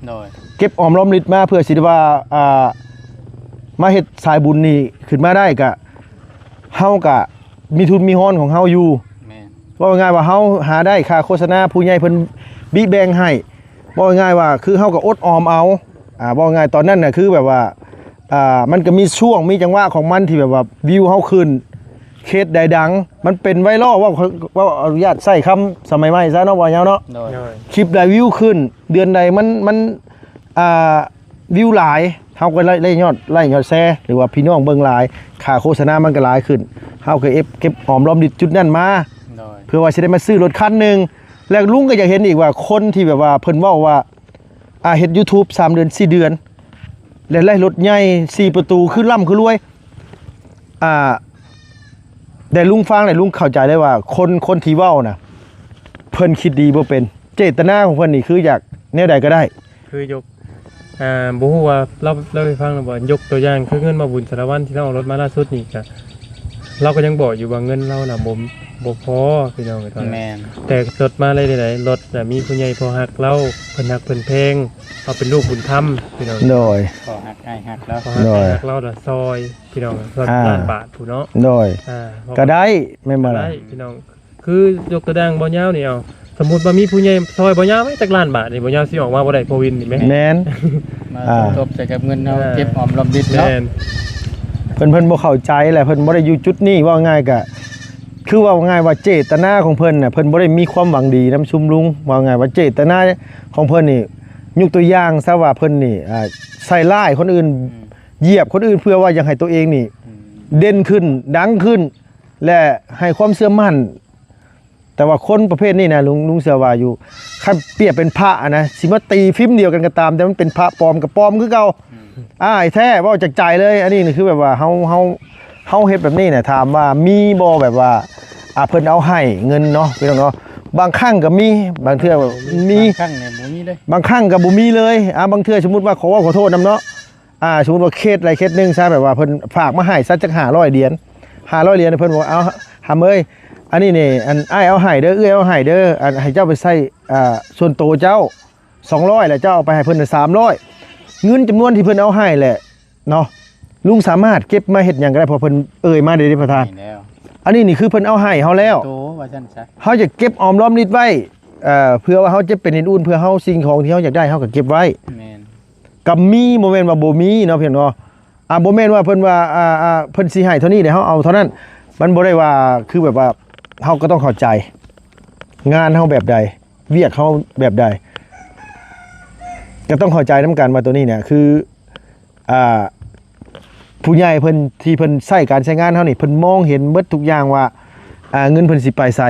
ໂດຍ ເກັບອອມລອມລິບມາເພື່ອຊິໄດ້ວ່າ ອ່າ ມາເຮັດສາຍບຸນນີ້ຂຶ້ນມາໄດ້ ກະ ເຮົາກະ ມີທຶນມີຮອນຂອງເຮົາຢູ່ ແມ່ນ ເວົ້າງ່າຍໆວ່າເຮົາຫາໄດ້ຄ່າໂຄສະນາ ຜູ້ໃຫຍ່ເພິ່ນບິແບ່ງໃຫ້ ເວົ້າງ່າຍໆວ່າຄືເຮົາກໍອົດອອມເອົາ ອ່າ ເວົ້າງ່າຍຕອນນັ້ນນະ ຄືແບບວ່າ ອ່າ ມັນກໍມີຊ່ວງມີຈັງຫວະຂອງມັນທີ່ແບບວ່າວິວເຮົາຂຶ້ນ ເຂດໃດດັງ ມັນເປັນໄວຣັລ ເວົ້າ ເວົ້າອະນຸຍາດໃຊ້ຄຳສະໄໝໃໝ່ຊະເນາະ ບໍ່ຍາວເນາະ ໂດຍ ໂດຍ ຄລິບໃດວິວຂຶ້ນ ເດືອນໃດມັນ ມັນ ອ່າ ວິວຫຼາຍ ເຮົາກໍໄດ້ ໄດ້ຍອດໄລ້ຍອດແຊ ຫຼືວ່າພີ່ນ້ອງເບິ່ງຫຼາຍ ຄ່າໂຄສະນາມັນກໍຫຼາຍຂຶ້ນ ເຮົາກໍເກັບ ເກັບອອມລອມລິບຈຸດນັ້ນມາ ໂດຍ ເພື່ອວ່າຊິໄດ້ມາຊື້ລົດຄັນໜຶ່ງ ແລະ ລຸງກໍຢາກເຫັນອີກວ່າ ຄົນທີ່ແບບວ່າເພິ່ນເວົ້າວ່າ ອ່າ ເຮັດຢູທູບສາມເດືອນ ສີ່ເດືອນ ແລະ ໄດ້ລົດໃຫຍ່ສີ່ປະຕູ ຄືລ່ຳຄືລວຍ ອ່າ ແຕ່ລຸງຟັງແລ້ວລຸງເຂົ້າໃຈເລີຍວ່າ ຄົນ ຄົນທີ່ເວົ້ານະ ເພິ່ນຄິດດີບໍ່ເປັນ ເຈດຕະນາຂອງເພິ່ນນີ້ຄືຢາກແນວໃດກໍໄດ້ ຄືຍົກ ອ່າ ບໍ່ຮູ້ວ່າລາວ ລາວໄດ້ຟັງຫຼືບໍ່ ຍົກຕົວຢ່າງຄືເງິນມາບຸນສາລະວັນທີ່ລາວເອົາລົດມາລ່າສຸດນີ້ກະ ລາວກໍຍັງບອກຢູ່ວ່າເງິນລາວນະບໍ່ ບໍ່ພໍພີ່ນ້ອງເອີຍ ຕອນນັ້ນ ແມ່ນ ແຕ່ລົດມາໄດ້ໃດ ລົດນະມີຜູ້ໃຫຍ່ເຂົາຮັກລາວ ເພິ່ນຮັກເພິ່ນແພງ ເຮົາເປັນລູກບຸນທຳພີ່ນ້ອງ ໂດຍ ເຂົາຮັກອ້າຍຮັກລາວ ເຂົາຮັກ ໂດຍ ອ້າຍຮັກລາວລະຊ່ອຍ ພີ່ນ້ອງ ອ່າ ລ້ານບາດພຸ້ນເນາະ ໂດຍ ອ່າ ກໍໄດ້ແມ່ນບໍ່ລະ ກໍໄດ້ພີ່ນ້ອງ ຄືຍົກຕົວຢ່າງບໍ່ຍາວນີ້ເອົາ ສົມມຸດວ່າມີຜູ້ໃຫຍ່ຊ່ອຍບໍ່ຍາວແມ້ຈັກລ້ານບາດນີ້ ບໍ່ຍາວຊິອອກມາບໍ່ໄດ້ພໍ່ວິນນີ້ແມ້ ແມ່ນ ມາ ອ່າ ສົມທົບໃສ່ກັບເງິນເຮົາ ອ່າ ເກັບຫອມລອມລິບເນາະ ແມ່ນ ເພິ່ນ ເພິ່ນບໍ່ເຂົ້າໃຈແຫຼະ ເພິ່ນບໍ່ໄດ້ຢູ່ຈຸດນີ້ ເວົ້າງ່າຍກະ ຄືເວົ້າງ່າຍວ່າເຈດຕະນາຂອງເພິ່ນນະ ເພິ່ນບໍ່ໄດ້ມີຄວາມຫວັງດີນຳຊຸມລຸງ ເວົ້າງ່າຍວ່າເຈດຕະນາຂອງເພິ່ນນີ້ ຍົກຕົວຢ່າງຊະວ່າເພິ່ນນີ້ ອ່າ ໃສ່ຮ້າຍຄົນອື່ນ ອືມ ຢຽບຄົນອື່ນ ເພື່ອວ່າຢາກໃຫ້ຕົວເອງນີ້ ອືມ ເດັ່ນຂຶ້ນ ດັງຂຶ້ນ ແລະ ໃຫ້ຄວາມເຊື່ອໝັ້ນ ແຕ່ວ່າຄົນປະເພດນີ້ນະ ລຸງ ລຸງເຊື່ອວ່າຢູ່ ຄັນປຽບເປັນພະຫັ້ນນະ ຊິມາຕີພິມດຽວກັນກໍຕາມ ແຕ່ມັນເປັນພະປອມກໍປອມຄືເກົ່າ ອືມ ອ້າຍແທ້ ເວົ້າຈາກໃຈເລີຍ ອັນນີ້ນີ້ຄືແບບວ່າເຮົາ ເຮົາ ເຮົາເຮັດແບບນີ້ນະ ຖາມວ່າມີບໍ່ແບບວ່າ ອ່າ ເພິ່ນເອົາໃຫ້ເງິນເນາະ ພີ່ນ້ອງເນາະ ບາງຄັ້ງກໍມີ ບາງເທື່ອກໍມີ ບາງຄັ້ງນີ້ບໍ່ມີເດ້ ບາງຄັ້ງກໍບໍ່ມີເລີຍ ອ່າ ບາງເທື່ອສົມມຸດວ່າ ຂໍເວົ້າຂໍໂທດນຳເນາະ ອ່າ ສົມມຸດວ່າເຄສໃດເຄສໜຶ່ງຊະ ແບບວ່າເພິ່ນຝາກມາໃຫ້ຊະຈັກຫ້າຮ້ອຍຫຼຽນ ຫ້າຮ້ອຍຫຼຽນ ເພິ່ນບອກ ເອົາ ຫຳເອີຍ ອັນນີ້ນີ້ ອັນອ້າຍເອົາໃຫ້ເດີ ເອື້ອຍເອົາໃຫ້ເດີ ອັນໃຫ້ເຈົ້າໄປໃຊ້ ອ່າ ສ່ວນໂຕເຈົ້າ ສອງຮ້ອຍ ແລ້ວເຈົ້າເອົາໄປໃຫ້ເພິ່ນສາມຮ້ອຍ ເງິນຈຳນວນທີ່ເພິ່ນເອົາໃຫ້ແຫຼະເນາະ ລຸງສາມາດເກັບມາເຮັດຫຍັງກໍໄດ້ ເພາະເພິ່ນເອີ່ຍມາເດ້ ປະທານ ນີ້ແລ້ວ ອັນນີ້ນີ້ຄືເພິ່ນເອົາໃຫ້ເຮົາແລ້ວ ໂຕວ່າຊັ້ນຊະ ເຮົາຈະເກັບອອມລອມລິບໄວ້ ເອີ ເພື່ອວ່າເຮົາຈະເປັນດິນອຸ່ນ ເພື່ອເຮົາ ສິ່ງຂອງທີ່ເຮົາຢາກໄດ້ເຮົາກໍເກັບໄວ້ ແມ່ນ ກໍມີ ບໍ່ແມ່ນວ່າບໍ່ມີເນາະ ພີ່ນ້ອງເນາະ ອ່າ ບໍ່ແມ່ນວ່າເພິ່ນວ່າ ອ່າ ອ່າ ເພິ່ນຊິໃຫ້ເທົ່ານີ້ແລ້ວເຮົາເອົາເທົ່ານັ້ນ ມັນບໍ່ໄດ້ວ່າ ຄືແບບວ່າ ເຮົາກໍຕ້ອງເຂົ້າໃຈ ງານເຮົາແບບໃດ ວຽກເຮົາແບບໃດ ກໍຕ້ອງເຂົ້າໃຈນຳກັນວ່າໂຕນີ້ນະ ຄື ອ່າ ຜູ້ໃຫຍ່ເພິ່ນ ທີ່ເພິ່ນໃຊ້ການໃຊ້ງານເຮົານີ້ ເພິ່ນມອງເຫັນເບິດທຸກຢ່າງວ່າ ອ່າ ເງິນເພິ່ນຊິໄປໃສ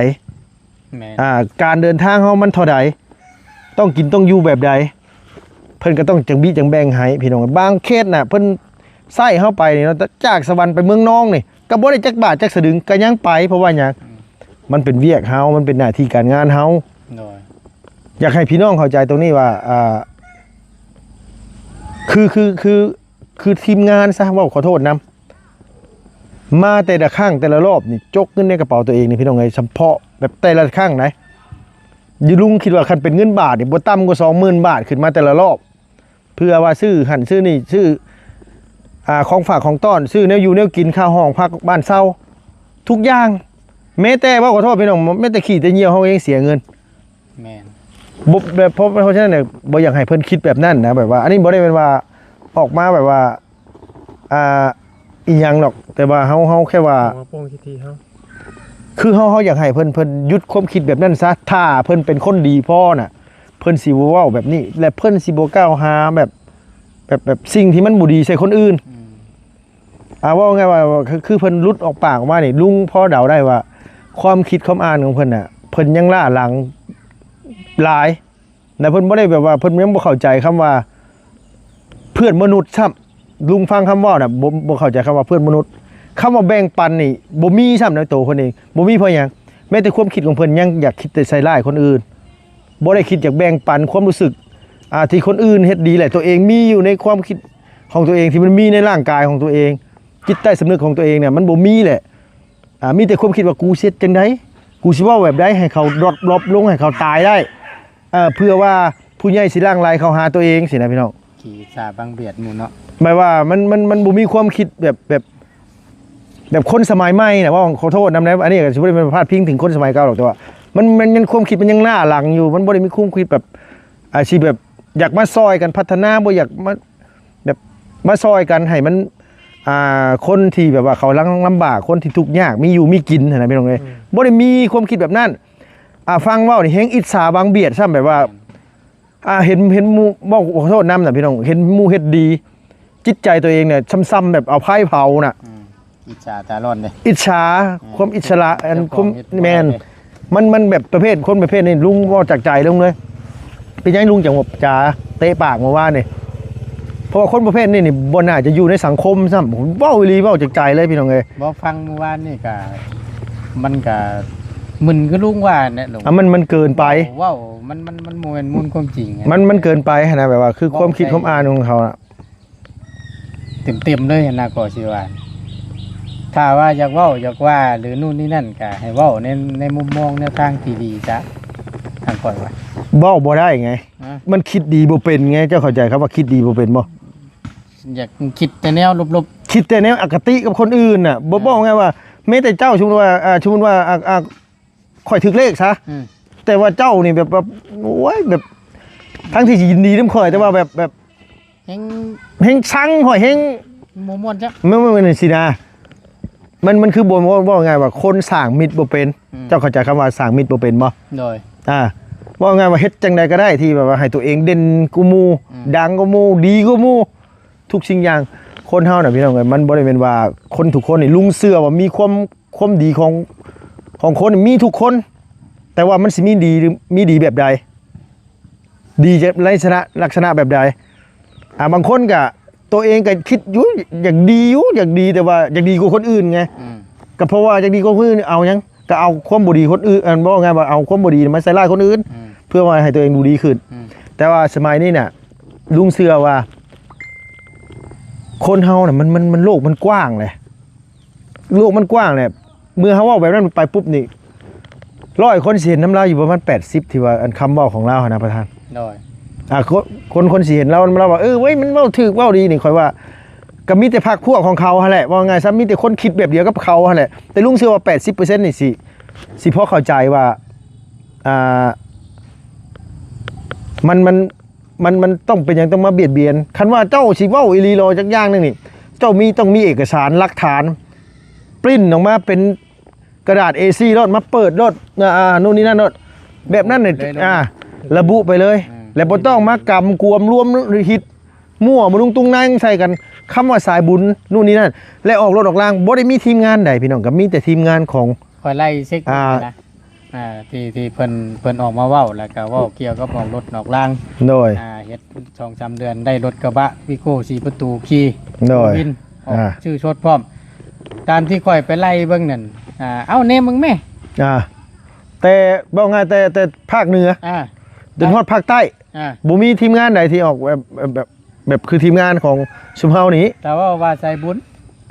ແມ່ນ ອ່າ ການເດີນທາງເຮົາມັນເທົ່າໃດ ຕ້ອງກິນຕ້ອງຢູ່ແບບໃດ ເພິ່ນກໍຕ້ອງຈັ່ງບີຈັ່ງແບ່ງໃຫ້ພີ່ນ້ອງ. ບາງເຂດນະ ເພິ່ນໃຊ້ເຮົາໄປນີ້ເນາະ ຈາກສະຫວັນໄປເມືອງນອງນີ້ ກໍບໍ່ໄດ້ຈັກບາດຈັກສະດຶງ ກໍຍັງໄປ. ເພາະວ່າຫຍັງ? ອືມ ມັນເປັນວຽກເຮົາ ມັນເປັນໜ້າທີ່ການງານເຮົາ. ໂດຍ ຢາກໃຫ້ພີ່ນ້ອງເຂົ້າໃຈຕົງນີ້ວ່າ ອ່າ ຄື ຄື ຄື ຄືທີມງານຊະ ເວົ້າຂໍໂທດນຳ ມາແຕ່ລະຄັ້ງແຕ່ລະລອບນີ້ ຈົກເງິນໃນກະເປົາຕົວເອງນີ້ພີ່ນ້ອງເອີຍ ສະເພາະແບບແຕ່ລະຄັ້ງໃດ໋ ຢູ່ລຸງຄິດວ່າຄັນເປັນເງິນບາດນີ້ ບໍ່ຕ່ຳກວ່າສອງໝື່ນບາດຂຶ້ນມາແຕ່ລະລອບ ເພື່ອວ່າຊື້ຫັ້ນຊື້ນີ້ ຊື້ ອ່າ ຂອງຝາກຂອງຕ້ອນ ຊື້ແນວຢູ່ແນວກິນ ຄ່າຫ້ອງພັກ ບ້ານເຊົ່າ ທຸກຢ່າງ ແມ້ແຕ່ ເວົ້າຂໍໂທດພີ່ນ້ອງ ແມ້ແຕ່ຂີ້ແຕ່ຍ່ຽວເຮົາກໍຍັງເສຍເງິນ. ແມ່ນ ບໍ່ ແບບ ເພາະ ເພາະສະນັ້ນເນຍ ບໍ່ຢາກໃຫ້ເພິ່ນຄິດແບບນັ້ນນະ ແບບວ່າ ອັນນີ້ບໍ່ໄດ້ແມ່ນວ່າອອກມາແບບວ່າ ອ່າ ອີ່ຫຍັງດອກ ແຕ່ວ່າເຮົາ ເຮົາແຄ່ວ່າ ເຮົາປ້ອງສິດທິເຮົາ ຄືເຮົາ ເຮົາຢາກໃຫ້ເພິ່ນ ເພິ່ນຢຸດຄວາມຄິດແບບນັ້ນຊະ. ຖ້າເພິ່ນເປັນຄົນດີພໍນະ ເພິ່ນຊິບໍ່ເວົ້າແບບນີ້ ແລະ ເພິ່ນຊິບໍ່ກ່າວຫາແບບ ແບບ ແບບສິ່ງທີ່ມັນບໍ່ດີໃສ່ຄົນອື່ນ. ອືມ ອ່າ ເວົ້າງ່າຍວ່າ ຄື ຄືເພິ່ນຫຼຸດອອກປາກອອກມານີ້ ລຸງພໍເດົາໄດ້ວ່າ ຄວາມຄິດຄວາມອ່ານຂອງເພິ່ນນະ ເພິ່ນຍັງລ້າຫຼັງຫຼາຍ ແລະ ເພິ່ນບໍ່ໄດ້ແບບວ່າ ເພິ່ນຍັງບໍ່ເຂົ້າໃຈຄຳວ່າເພື່ອນມະນຸດຊ້ຳ. ລຸງຟັງຄຳເວົ້ານະ ບໍ່ ບໍ່ເຂົ້າໃຈຄຳວ່າເພື່ອນມະນຸດ. ຄຳວ່າແບ່ງປັນນີ້ບໍ່ມີຊ້ຳໃນໂຕເພິ່ນເອງ ບໍ່ມີເພາະຫຍັງ? ແມ້ແຕ່ຄວາມຄິດຂອງເພິ່ນຍັງຢາກຄິດແຕ່ໃສ່ຮ້າຍຄົນອື່ນ ບໍ່ໄດ້ຄິດຢາກແບ່ງປັນຄວາມຮູ້ສຶກ ອ່າ ທີ່ຄົນອື່ນເຮັດດີ ແລະ ຕົວເອງມີຢູ່ໃນຄວາມຄິດຂອງຕົວເອງ ທີ່ມັນມີໃນຮ່າງກາຍຂອງຕົວເອງ ຈິດໃຕ້ສຳນຶກຂອງຕົວເອງນະ ມັນບໍ່ມີແຫຼະ. ອ່າ ມີແຕ່ຄວາມຄິດວ່າ ກູຊິເຮັດຈັ່ງໃດ ກູຊິເວົ້າແບບໃດໃຫ້ເຂົາດຣອບລົງ ໃຫ້ເຂົາຕາຍໄດ້ ເພື່ອວ່າຜູ້ໃຫຍ່ຊິຫຼັ່ງໄຫຼເຂົ້າຫາຕົວເອງຊີ້ນະພີ່ນ້ອງ. ຂີ້ອິດສາບັງບຽດໝູ່ເນາະ ແບບວ່າມັນ ມັນ ມັນບໍ່ມີຄວາມຄິດແບບ ແບບ ແບບຄົນສະໄໝໃໝ່ນະ. ເວົ້າຂໍໂທດນຳເດີ ອັນນີ້ກໍຊິບໍ່ໄດ້ແມ່ນພາດພິງເຖິງຄົນສະໄໝເກົ່າດອກ ແຕ່ວ່າມັນ ມັນຍັງ ຄວາມຄິດມັນຍັງລ້າຫຼັງຢູ່ ມັນບໍ່ໄດ້ມີຄວາມຄິດແບບ ອ່າ ຊິແບບຢາກມາຊ່ອຍກັນພັດທະນາ ບໍ່ຢາກມາ ແບບມາຊ່ອຍກັນໃຫ້ມັນ ອ່າ ຄົນທີ່ແບບວ່າເຂົາລຳ ລຳບາກ ຄົນທີ່ທຸກຍາກ ມີຢູ່ມີກິນຫັ້ນນະພີ່ນ້ອງເອີຍ. ອືມ ບໍ່ໄດ້ມີຄວາມຄິດແບບນັ້ນ. ອ່າ ຟັງເວົ້ານີ້ແຮງອິດສາບັງບຽດຊ້ຳ ແບບວ່າ ອືມ ອ່າ ເຫັນ ເຫັນໝູ່ ເວົ້າຂໍໂທດນຳນະພີ່ນ້ອງ ເຫັນໝູ່ເຮັດດີ ຈິດໃຈຕົວເອງນີ້ຊ້ຳໆແບບເອົາໄຟເຜົານະ. ອືມ ອິດສາຕາຮ້ອນເດ້ ອິດສາ ເອີ ຄວາມອິດສະຫຼະ ອັນ ເຈົ້າຂອງ ຄວາມ ເຮັດບໍ່ໄດ້ ແມ່ນ ເດ້ ມັນ ມັນແບບປະເພດ ຄົນປະເພດນີ້ ລຸງເວົ້າຈາກໃຈລຸງເລີຍ. ເປັນຫຍັງລຸງຈັ່ງເວົ້າຈາເຕະປາກມື້ວານນີ້? ເພາະວ່າຄົນປະເພດນີ້ນີ້ ບໍ່ໜ້າຈະຢູ່ໃນສັງຄົມຊ້ຳ. ເວົ້າອີ່ຫຼີ ເວົ້າຈາກໃຈເລີຍພີ່ນ້ອງເອີຍ. ບໍ່ ຟັງມື້ວານນີ້ກະ ມັນກະມຶນຄືລຸງວ່າແຫຼະລຸງ. ອ່ະ ມັນ ມັນເກີນໄປ ເວົ້າ ມັນ ມັນ ມັນບໍ່ແມ່ນມູນຄວາມຈິງ. ມັນ ມັນເກີນໄປຫັ້ນນະ ແບບວ່າຄືຄວາມຄິດຄວາມອ່ານຂອງເຂົານະ. ເຕັມໆເລີຍຫັ້ນນະ ກໍຊິວ່າ ຖ້າວ່າຢາກເວົ້າຢາກວ່າ ຫຼື ນູ້ນນີ້ນັ້ນ ກໍໃຫ້ເວົ້າໃນ ໃນມຸມມອງແນວທາງທີ່ດີຊະ ທາງຂ້ອຍວ່າ. ເວົ້າບໍ່ໄດ້ໄງ ຮະ? ມັນຄິດດີບໍ່ເປັນໄງ. ເຈົ້າເຂົ້າໃຈຄຳວ່າຄິດດີບໍ່ເປັນບໍ່? ຢາກຄິດແຕ່ແນວລົບໆ ຄິດແຕ່ແນວອະຄະຕິກັບຄົນອື່ນນະ. ບໍ່ ເອີ ເວົ້າງ່າຍວ່າ ແມ້ແຕ່ເຈົ້າ ສົມມຸດວ່າ ອ່າ ສົມມຸດວ່າ ອ່າ ອ່າ ຂ້ອຍຖືກເລກຊະ ອືມ ແຕ່ວ່າເຈົ້ານີ້ແບບວ່າ ໂອ້ຍ ແບບ ທັງທີ່ຊິຍິນດີນຳຂ້ອຍ ແຕ່ວ່າແບບ ແບບ ແຮງ ແຮງຊັງຂ້ອຍ ແຮງບໍ່ມ່ວນຈ້ະ ແມ່ນ ແມ່ນ ແມ່ນຊີ້ນະ. ມັນ ມັນຄືບໍ່ ເວົ້າ ເວົ້າງ່າຍວ່າຄົນສ້າງມິດບໍ່ເປັນ. ອືມ ເຈົ້າເຂົ້າໃຈຄຳວ່າສ້າງມິດບໍ່ເປັນບໍ່? ໂດຍ ອ່າ ເວົ້າງ່າຍວ່າເຮັດຈັ່ງໃດກໍໄດ້ທີ່ແບບວ່າໃຫ້ຕົວເອງເດັ່ນກວ່າໝູ່ ອືມ ດັງກວ່າໝູ່ ດີກວ່າໝູ່ ທຸກສິ່ງຢ່າງ. ຄົນເຮົານະ ພີ່ນ້ອງເອີຍ ມັນບໍ່ໄດ້ແມ່ນວ່າຄົນທຸກຄົນນີ້ ລຸງເຊື່ອວ່າມີຄວາມ ຄວາມດີຂອງ ຂອງຄົນມີທຸກຄົນ ແຕ່ວ່າມັນຊິມີດີ ມີດີແບບໃດ? ດີຈະລັກສະນະ ລັກສະນະແບບໃດ? ອ່າ ບາງຄົນກະ ຕົວເອງກະຄິດຢູ່ ຢາກດີຢູ່ ຢາກດີ ແຕ່ວ່າຢາກດີກວ່າຄົນອື່ນໄງ. ອືມ ກະເພາະວ່າຢາກດີກວ່າຄົນອື່ນ ເອົາຫຍັງ? ກະເອົາຄວາມບໍ່ດີຄົນອື່ນ ອັນ ເວົ້າງ່າຍວ່າເອົາຄວາມບໍ່ດີມາໃສ່ຮ້າຍຄົນອື່ນ ອືມ ເພື່ອວ່າໃຫ້ຕົວເອງດູດີຂຶ້ນ. ອືມ ແຕ່ວ່າສະໄໝນີ້ນະ ລຸງເຊື່ອວ່າ ຄົນເຮົານະ ມັນ ມັນ ມັນ ໂລກມັນກວ້າງແຫຼະ ໂລກມັນກວ້າງແຫຼະ. ເມື່ອເຮົາເວົ້າແບບນັ້ນໄປປຸບນີ້ ຮ້ອຍຄົນຊິເຫັນນຳລາວຢູ່ປະມານແປດສິບ ທີ່ວ່າອັນຄຳເວົ້າຂອງລາວຫັ້ນນະປະທານ. ໂດຍ ອ່າ ຄົນ ຄົນ ຄົນຊິເຫັນລາວ ລາວວ່າ ເອີ ເວີ້ຍ ມັນເວົ້າຖືກເວົ້າດີນີ້ ຂ້ອຍວ່າກໍມີແຕ່ພັກພວກຂອງເຂົາຫັ້ນແຫຼະ ເວົ້າງ່າຍຊະ ມີແຕ່ຄົນຄິດແບບດຽວກັບເຂົາຫັ້ນແຫຼະ. ແຕ່ລຸງເຊື່ອວ່າແປດສິບເປີເຊັນນີ້ຊິ ຊິພໍເຂົ້າໃຈວ່າ ອ່າ ມັນ ມັນ ມັນ ມັນຕ້ອງເປັນຫຍັງຕ້ອງມາບຽດບຽນ? ຄັນວ່າເຈົ້າຊິເວົ້າອີ່ຫຼີຫຼໍ່ຈັກຢ່າງໜຶ່ງນີ້ ເຈົ້າມີ ຕ້ອງມີເອກະສານຫຼັກຖານ ປຣິ້ນອອກມາເປັນກະດາດເອສີ່ໂລດ ມາເປີດໂລດ ອ່າ ນູ້ນນີ້ນັ້ນໂລດ ແບບນັ້ນນີ້ ໄດ້ໂລດ ອ່າ ລະບຸໄປເລີຍ ອືມ ແລະບໍ່ຕ້ອງມາກຳກວມລວມ ຫຼື ຄິດ ມົ້ວມາລຸງຕຸງນາງໃສ່ກັນ ຄຳວ່າສາຍບຸນ ນູ່ນນີ້ນັ້ນ ແລະອອກລົດອອກລາງ ບໍ່ໄດ້ມີທີມງານໃດພີ່ນ້ອງ ກໍມີແຕ່ທີມງານຂອງ ຂ້ອຍໄລ່ເຊັກ ອ່າ ນະ ອ່າ ທີ່ ທີ່ເພິ່ນ ເພິ່ນອອກມາເວົ້າ ແລ້ວກໍເວົ້າກ່ຽວກັບອອກລົດອອກລາງ ໂດຍ ອ່າ ເຮັດສອງສາມເດືອນ ໄດ້ລົດກະບະວີໂກ້ສີ່ປະຕູຂີ່ ໂດຍ ວິນ ອອກ ອ່າ ຊື່ຊົດພ້ອມ ຕາມທີ່ຂ້ອຍໄປໄລ່ເບິ່ງນັ້ນ ອ່າ ເອົາແນມເບິ່ງແມ້ ອ່າ ແຕ່ເວົ້າງ່າຍ ແຕ່ ແຕ່ພາກເໜືອ ອ່າ ຈົນຮອດພາກໃຕ້ ອ່າ ບໍ່ມີທີມງານໃດທີ່ອອກແບບ ແບບ ແບບຄືທີມງານຂອງຊຸມເຮົານີ້ ຖ້າເວົ້າວ່າສາຍບຸນ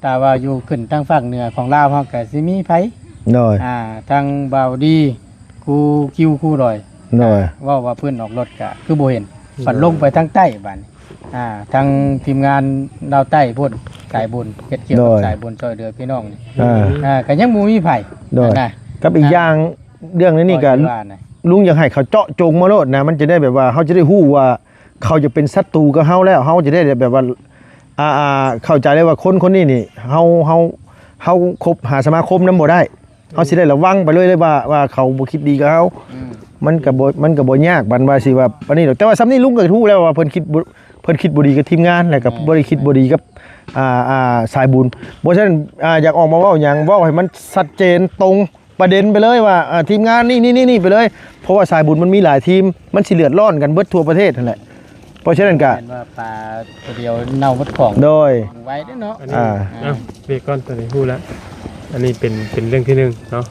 ຖ້າວ່າຢູ່ຂຶ້ນທາງພາກເໜືອຂອງລາວ ເຮົາກໍຊິມີໃຜ ໂດຍ ອ່າ ທັງບ່າວດີ ຄູຄິວ ຄູດອຍ ໂດຍ ເວົ້າວ່າເພິ່ນອອກລົດກະຄືບໍ່ເຫັນ ໂດຍ ບັດລົງໄປທາງໃຕ້ບາດນີ້ ອ່າ ທາງທີມງານລາວໃຕ້ພຸ້ນ ສາຍບຸນ ເຮັດກ່ຽວກັບ ໂດຍ ສາຍບຸນຊ່ອຍເຫຼືອພີ່ນ້ອງນີ້ ອ່າ ອ່າ ກໍຍັງບໍ່ມີໃຜ ໂດຍ ນະ ກັບອີກຢ່າງ ອ່າ ເລື່ອງນີ້ກໍ ຂ້ອຍວ່ານະ ລຸງຢາກໃຫ້ເຂົາເຈາະຈົງມາໂລດນະ ມັນຈະໄດ້ແບບວ່າ ເຮົາຈະໄດ້ຮູ້ວ່າ ເຂົາຈະເປັນສັດຕູກັບເຮົາແລ້ວ ເຮົາຈະໄດ້ແບບວ່າ ອ່າ ອ່າ ເຂົ້າໃຈໄດ້ວ່າຄົນຄົນນີ້ນີ້ ເຮົາ ເຮົາ ເຮົາຄົບຫາສະມາຄົມນຳບໍ່ໄດ້ ເຮົາຊິໄດ້ລະວັງໄປເລີຍ ເລີຍວ່າ ວ່າເຂົາບໍ່ຄິດດີກັບເຮົາ ອືມ ມັນກໍບໍ່ ມັນກໍບໍ່ຍາກປານວ່າຊິວ່າອັນນີ້ດອກ ແຕ່ວ່າສ່ຳນີ້ລຸງກໍຮູ້ແລ້ວວ່າເພິ່ນຄິດບໍ່ ເພິ່ນຄິດບໍ່ດີກັບທີມງານ ແລ້ວກໍ ແມ່ນ ບໍ່ໄດ້ຄິດບໍ່ດີກັບ ອ່າ ອ່າ ສາຍບຸນ ເພາະສະນັ້ນ ອ່າ ຢາກອອກມາເວົ້າຫຍັງ ເວົ້າໃຫ້ມັນຊັດເຈນຕົງ ປະເດັນໄປເລີຍວ່າ ເອີ ທີມງານນີ້ ນີ້ ນີ້ ນີ້ໄປເລີຍ ເພາະວ່າສາຍບຸນມັນມີຫຼາຍທີມ ມັນຊິເດືອດຮ້ອນກັນເບິດທົ່ວປະເທດຫັ້ນແຫຼະ ເພາະສະນັ້ນກະ ແມ່ນວ່າປາຕົວດຽວເນົ່າໝົດຂອງ ໂດຍ ໄວເດ້ເນາະ ອັນນີ້ ອ່າ ເອົາ ເບຣກກ່ອນ ຕອນນີ້ຮູ້ແລ້ວ ອັນນີ້ເປັນ ເປັນເລື່ອງທີໜຶ່ງເນາະ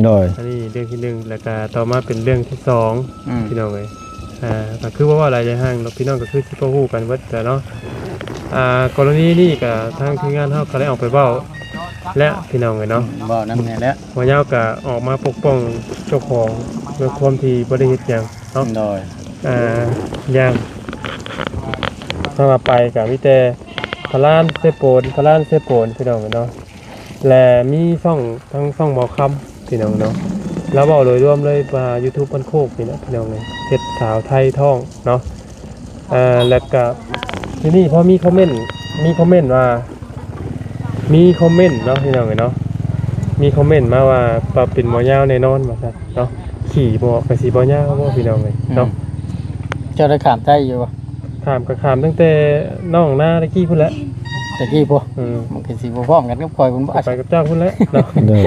ໂດຍ ອັນນີ້ເລື່ອງທີໜຶ່ງ ແລ້ວກະຕໍ່ມາເປັນເລື່ອງທີສອງ ອືມ ພີ່ນ້ອງເອີຍ ອ່າ ກໍຄືບໍ່ເວົ້າຫຼາຍຢ່າງຫ່າງດອກ ພີ່ນ້ອງກໍຄືຊິພໍຮູ້ກັນເບິດແຫຼະເນາະ ອ່າ ກໍລະນີນີ້ກໍທາງທີມງານເຮົາກໍໄດ້ອອກໄປເວົ້າແລ້ວ ພີ່ນ້ອງເອີຍເນາະ ອືມ ເວົ້ານຳແດ່ແລ້ວ ບ່າວຍາວກໍອອກມາປົກປ້ອງເຈົ້າຂອງ ດ້ວຍຄວາມທີ່ບໍ່ໄດ້ເຮັດຫຍັງເນາະ ໂດຍ ອ່າ ຢ່າງ ຖ້າວ່າໄປກໍມີແຕ່ພະລານເຊໂປນ ພະລານເຊໂປນ ພີ່ນ້ອງເອີຍເນາະ ແລະ ມີຊ່ອງ ທັງຊ່ອງໝໍຄຳ ພີ່ນ້ອງເນາະ ລາວເວົ້າໂດຍລວມເລີຍວ່າ ຢູທູບບ້ານໂຄກນີ້ແຫຼະ ພີ່ນ້ອງເອີຍ ເຮັດສາວໄທທ້ອງເນາະ ເອີ ແລ້ວກະ ທີນີ້ພໍມີຄອມເມັນ ມີຄອມເມັນວ່າ ມີຄອມເມັນເນາະ ພີ່ນ້ອງເອີຍເນາະ ມີຄອມເມັນມາວ່າ ວ່າເປັນໝໍຍາວແນ່ນອນວ່າຊັ້ນເນາະ ຂີ່ບໍ່ ກະຊິບໍ່ຍາວບໍ່ ພີ່ນ້ອງເອີຍເນາະ ອືມ ເຈົ້າໄດ້ຂ້າມໄທຢູ່ບໍ່? ຂ້າມກໍຂ້າມຕັ້ງແຕ່ໜອງນາຕະກີ້ພຸ້ນແຫຼະ ຕະກີ້ພຸ້ນ ອືມ ມັນກໍຊິບໍ່ພ້ອມກັນກັບຂ້ອຍພຸ້ນບໍ່ ໄປກັບເຈົ້າພຸ້ນແຫຼະເນາະ ໂດຍ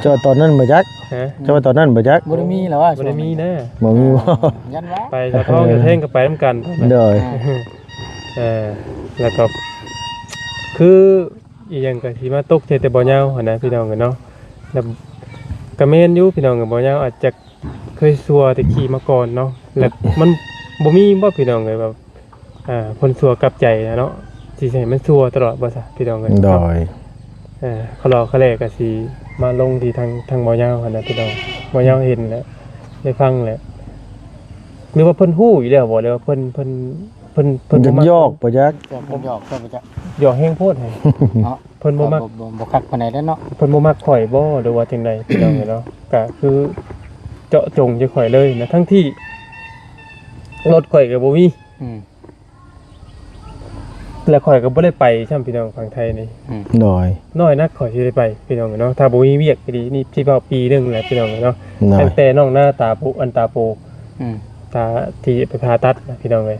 ເຈົ້າຕອນນັ້ນບໍ່ຈັກ ຮະ ເຈົ້າວ່າຕອນນັ້ນບໍ່ຈັກ ບໍ່ໄດ້ມີແລ້ວວ່າ ບໍ່ໄດ້ມີນະ ບໍ່ມີບໍ່ ເອີ ຢ້ານວ່າ ໄປສາວທອງສາວແທງກໍໄປນຳກັນ ໂດຍ ອ່າ ເອີ ແລ້ວກໍ ຄືອີ່ຫຍັງກໍຊິມາຕົກໃສ່ແຕ່ບ່າວຍາວຫັ້ນນະ ພີ່ນ້ອງເອີຍເນາະ ແລ້ວກໍແມ່ນຢູ່ ພີ່ນ້ອງເອີຍ ບ່າວຍາວອາດຈະ ເຄີຍຊົ່ວແຕ່ກີ້ມາກ່ອນເນາະ ແລ້ວມັນບໍ່ມີບໍ່ ພີ່ນ້ອງເອີຍ ແບບ ອ່າ ຄົນຊົ່ວກັບໃຈນະເນາະ ຊິໃຫ້ມັນຊົ່ວຕະຫຼອດບໍ່ຊະ ພີ່ນ້ອງເອີຍ ໂດຍ ເອີ ຄະລໍຄະແຫຼກໍຊິມາລົງທີ່ທາງ ທາງບ່າວຍາວຫັ້ນນະ ພີ່ນ້ອງ ບ່າວຍາວເຫັນແລ້ວ ໄດ້ຟັງແລ້ວ ຫຼືວ່າເພິ່ນຮູ້ຢູ່ແລ້ວບໍ່ ຫຼືວ່າເພິ່ນ ເພິ່ນ ເພິ່ນ ເພິ່ນບໍ່ມັກ ຢອກບໍ່ຈັກ ເພິ່ນຢອກ ເພິ່ນບໍ່ຈັກ ຢອກແຮງໂພດ ເນາະ ເພິ່ນບໍ່ມັກ ບໍ່ ບໍ່ ບໍ່ຄັກປານໃດເດ້ເນາະ ເພິ່ນບໍ່ມັກຂ້ອຍບໍ່ ຫຼືວ່າຈັ່ງໃດ ພີ່ນ້ອງເອີຍເນາະ ກະຄືເຈາະຈົງໃສ່ຂ້ອຍເລີຍນະ ທັງທີ່ລົດຂ້ອຍກະບໍ່ມີ ອືມ ແລະຂ້ອຍກະບໍ່ໄດ້ໄປຊ້ຳ ພີ່ນ້ອງ ຝັ່ງໄທນີ້ ອືມ ໂດຍ ນ້ອຍນັກຂ້ອຍຊິໄດ້ໄປ ພີ່ນ້ອງເອີຍເນາະ ຖ້າບໍ່ມີວຽກອີ່ຫຼີ ນີ້ຊິເວົ້າປີໜຶ່ງແລ້ວ ພີ່ນ້ອງເອີຍເນາະ ໂດຍ ຕັ້ງແຕ່ນ້ອງນາຕາປູ ອັນຕາປູ ອືມ ຕາທີ່ໄປຜ່າຕັດນະ ພີ່ນ້ອງເອີຍ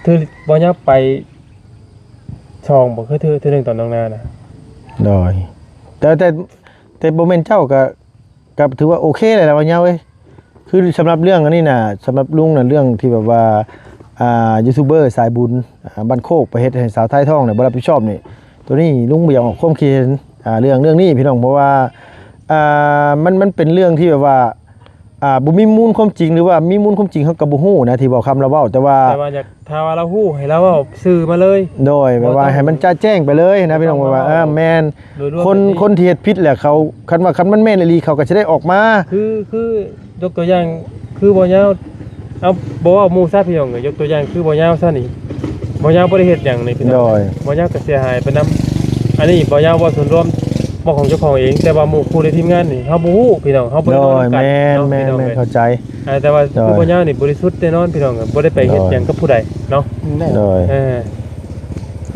ຄືບໍ່ຍາກໄປ ສອງບໍ່ ຄືເທື່ອ ເທື່ອໜຶ່ງຕອນນ້ອງນານະ ໂດຍ ແຕ່ ແຕ່ ແຕ່ບໍ່ແມ່ນເຈົ້າກະ ກະຖືວ່າໂອເຄແລ້ວລະວ່າຍາວເອີຍ ຄືສຳລັບເລື່ອງອັນນີ້ນະ ສຳລັບລຸງນະ ເລື່ອງທີ່ແບບວ່າ ອ່າ ຢູທູບເບີສາຍບຸນ ອ່າ ບ້ານໂຄກໄປເຮັດໃຫ້ສາວໄທທ້ອງນະ ບໍ່ຮັບຜິດຊອບນີ້ ໂຕນີ້ລຸງບໍ່ຢາກອອກຄວາມຄິດເຫັນ ອ່າ ເລື່ອງ ເລື່ອງນີ້ພີ່ນ້ອງ ເພາະວ່າ ອ່າ ມັນ ມັນເປັນເລື່ອງທີ່ແບບວ່າ ອ່າ ບໍ່ມີມູນຄວາມຈິງ ຫຼືວ່າມີມູນຄວາມຈິງເຮົາກໍບໍ່ຮູ້ນະ ທີ່ເວົ້າຄຳລາວເວົ້າ ແຕ່ວ່າ ແຕ່ວ່າຢາກ ຖ້າວ່າລາວຮູ້ໃຫ້ລາວເວົ້າຊື່ມາເລີຍ ໂດຍ ແບບວ່າໃຫ້ມັນຈະແຈ້ງໄປເລີຍນະພີ່ນ້ອງ ແບບວ່າ ເອີ ແມ່ນ ຄົນ ຄົນທີ່ເຮັດຜິດແຫຼະ ເຂົາ ຄັນວ່າ ຄັນມັນແມ່ນອີ່ຫຼີ ເຂົາກໍຊິໄດ້ອອກມາ ຄື ຄືຍົກຕົວຢ່າງ ຄືບໍ່ຍາວ ເອົາ ບໍ່ເວົ້າໝູ່ຊະພີ່ນ້ອງເອີຍ ຍົກຕົວຢ່າງຄືບໍ່ຍາວຊະນີ້ ບໍ່ຍາວບໍ່ໄດ້ເຮັດຫຍັງນີ້ພີ່ນ້ອງ ໂດຍ ບໍ່ຍາວກໍເສຍຫາຍໄປນຳ ອັນນີ້ບໍ່ຍາວເວົ້າສ່ວນລວມ ບໍ່ຂອງເຈົ້າຂອງເອງ ແຕ່ວ່າໝູ່ຄູ່ໃນທີມງານນີ້ ເຮົາບໍ່ຮູ້ພີ່ນ້ອງ ເຮົາບໍ່ໄດ້ນອນນຳກັນ ໂດຍ ແມ່ນ ເນາະ ແມ່ນ ພີ່ນ້ອງ ແມ່ນ ເອີຍ ເຂົ້າໃຈ ອ່າ ແຕ່ວ່າ ໂດຍ ຄືບໍ່ຍາວນີ້ບໍລິສຸດແນ່ນອນພີ່ນ້ອງ ບໍ່ໄດ້ໄປເຮັດຫຍັງກັບຜູ້ໃດເນາະ ໂດຍ ເອີ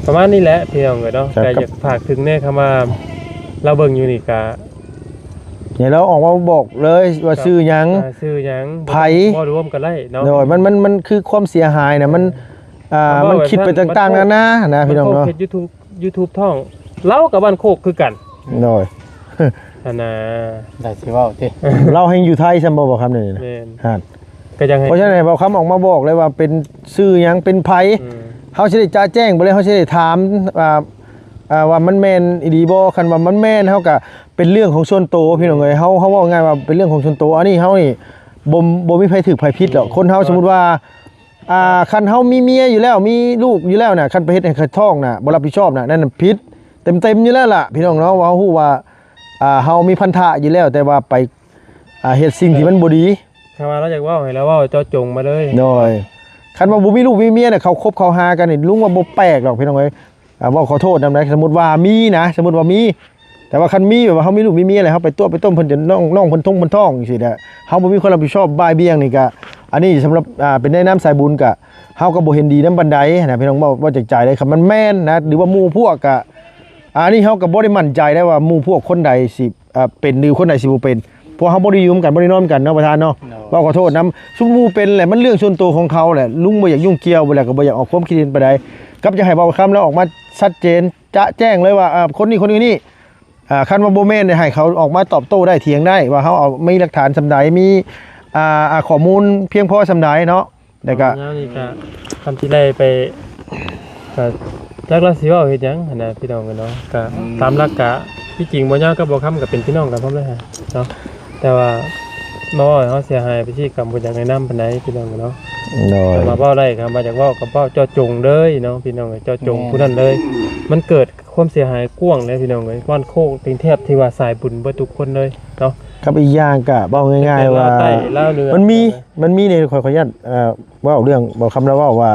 ປະມານນີ້ແຫຼະພີ່ນ້ອງເອີຍເນາະ ກໍຢາກຝາກເຖິງແດ່ ຄຳວ່າລາວເບິ່ງຢູ່ນີ້ກໍ ໃຫ້ລາວອອກມາບອກເລີຍວ່າຊື່ຫຍັງ ອ່າ ຊື່ຫຍັງ ໃຜ ບໍ່ລວມກັນໄດ້ເນາະ ໂດຍ ມັນ ມັນ ມັນຄືຄວາມເສຍຫາຍນະ ມັນ ອ່າ ມັນຄິດໄປຕ່າງໆນານານະພີ່ນ້ອງເນາະ. ເຮັດຢູທູບ ຢູທູບທ້ອງ ລາວກໍບ້ານໂຄກຄືກັນ ໂດຍ ຫັ້ນນະ ໄດ້ຊິເວົ້າຕິ. ລາວແຮ່ງຢູ່ໄທຊ້ຳບໍ່ ບ່າວຄຳນີ້ນະ. ແມ່ນ ຫັ້ນ ກໍຢາກໃຫ້ ເພາະສະນັ້ນໃຫ້ບ່າວຄຳອອກມາບອກເລີຍວ່າເປັນຊື່ຫຍັງ ເປັນໃຜ ອືມ ເຮົາຊິໄດ້ຈະແຈ້ງໄປເລີຍ ເຮົາຊິໄດ້ຖາມ ອ່າ ອ່າ ວ່າມັນແມ່ນອີ່ຫຼີບໍ່. ຄັນວ່າມັນແມ່ນ ເຮົາກໍເປັນເລື່ອງຂອງສ່ວນໂຕພີ່ນ້ອງເອີຍ. ເຮົາ ເຮົາເວົ້າງ່າຍວ່າເປັນເລື່ອງຂອງສ່ວນໂຕ. ອັນນີ້ເຮົານີ້ ບໍ່ ບໍ່ມີໃຜຖືກໃຜຜິດດອກ. ຄົນເຮົາ ສົມມຸດວ່າ ອ່າ ຄັນເຮົາມີເມຍຢູ່ແລ້ວ ມີລູກຢູ່ແລ້ວນະ ຄັນໄປເຮັດໃຫ້ເຂົາທ້ອງນະ ບໍ່ຮັບຜິດຊອບນະ ນັ້ນນະຜິດເຕັມໆຢູ່ແລ້ວລະ ພີ່ນ້ອງເນາະ. ວ່າເຮົາຮູ້ວ່າ ອ່າ ເຮົາມີພັນທະຢູ່ແລ້ວ ແຕ່ວ່າໄປ ອ່າ ເຮັດສິ່ງທີ່ມັນບໍ່ດີ. ຖ້າວ່າລາວຢາກເວົ້າໃຫ້ລາວເວົ້າເຈາະຈົງມາເລີຍ. ໂດຍ ຄັນວ່າບໍ່ມີລູກມີເມຍນະ ເຂົາຄົບເຂົາຫາກັນນີ້ ລຸງວ່າບໍ່ແປກດອກ ພີ່ນ້ອງເອີຍ. ອ່າ ເວົ້າຂໍໂທດນຳນະ ສົມມຸດວ່າມີນະ ສົມມຸດວ່າມີ ແຕ່ວ່າຄັນມີແບບວ່າເຮົາມີລູກມີເມຍແລ້ວ ເຮົາໄປຕົວະໄປຕົ້ມເພິ່ນຈົນນ້ອງ ນ້ອງເພິ່ນທົງເພິ່ນທ້ອງຈັ່ງຊີ້ນະ ເຮົາບໍ່ມີຄວາມຮັບຜິດຊອບບ່າຍບ່ຽງນີ້ກະ ອັນນີ້ສຳລັບ ອ່າ ເປັນໃນນາມສາຍບຸນກະ ເຮົາກໍບໍ່ເຫັນດີນຳປານໃດນະ ພີ່ນ້ອງ. ເວົ້າ ເວົ້າຈາກໃຈເລີຍ ຄັນມັນແມ່ນນະ ຫຼືວ່າໝູ່ພວກກະ ອັນນີ້ເຮົາກໍບໍ່ໄດ້ໝັ້ນໃຈໄດ້ວ່າໝູ່ພວກຄົນໃດຊິ ອ່າ ເປັນ ຫຼືຄົນໃດຊິບໍ່ເປັນ ເພາະເຮົາບໍ່ໄດ້ຢູ່ນຳກັນ ບໍ່ໄດ້ນອນນຳກັນເນາະ ປະທານເນາະ. ເວົ້າຂໍໂທດນຳ ຊຸມໝູ່ເປັນແຫຼະ ມັນເລື່ອງສ່ວນໂຕຂອງເຂົາແຫຼະ ລຸງບໍ່ຢາກຫຍຸ້ງກ່ຽວ ແລ້ວກໍບໍ່ຢາກອອກຄວາມຄິດເຫັນປານໃດ. ກັບຢາກໃຫ້ບ່າວຄຳລາວອອກມາຊັດເຈນ ຈະແຈ້ງເລີຍວ່າ ເອີ ຄົນນີ້ ຄົນນີ້ ຄັນວ່າບໍ່ແມ່ນ ໃຫ້ເຂົາອອກມາຕອບໂຕ້ໄດ້ ຖຽງໄດ້ວ່າເຮົາເອົາ ມີຫຼັກຖານສ່ຳໃດ ມີ ອ່າ ຂໍ້ມູນພຽງພໍສ່ຳໃດເນາະ. ແລ້ວກໍ ຍາມນີ້ກໍ ຄັນຊິໄດ້ໄປ ກໍຈັກລາວຊິເວົ້າເຮັດຫຍັງຫັ້ນນະ ພີ່ນ້ອງເອີຍເນາະ. ກໍ ອືມ ຕາມຫຼັກກະ ທີ່ຈິງບໍ່ຍາວກັບບໍ່ຄຳກໍເປັນພີ່ນ້ອງກັນພ້ອມເລີຍເນາະ ແຕ່ວ່າມາເວົ້າໃຫ້ເຮົາເສຍຫາຍໄປຊີ້ກໍບໍ່ຢາກແນະນຳປານໃດ ພີ່ນ້ອງເນາະ. ໂດຍ ມາເວົ້າໄດ້ກໍມາຢາກເວົ້າກໍເວົ້າເຈາະຈົງເລີຍເນາະ ພີ່ນ້ອງເອີຍ ເຈາະຈົງ ແມ່ນ ຜູ້ນັ້ນເລີຍ. ມັນເກີດຄວາມເສຍຫາຍກວ້າງເລີຍ ພີ່ນ້ອງເອີຍ ບ້ານໂຄກນີ້ແທບທີ່ວ່າສາຍບຸນເບິດທຸກຄົນເລີຍເນາະ. ກັບອີກຢ່າງກໍເວົ້າງ່າຍໆວ່າ ແຕ່ລາວໃຕ້ລາວເໜືອ ມັນມີ ມັນມີໃນ ຂໍ ຂໍອະນຸຍາດ ເອີ ເວົ້າເລື່ອງ ບ່າວຄຳລາວເວົ້າວ່າ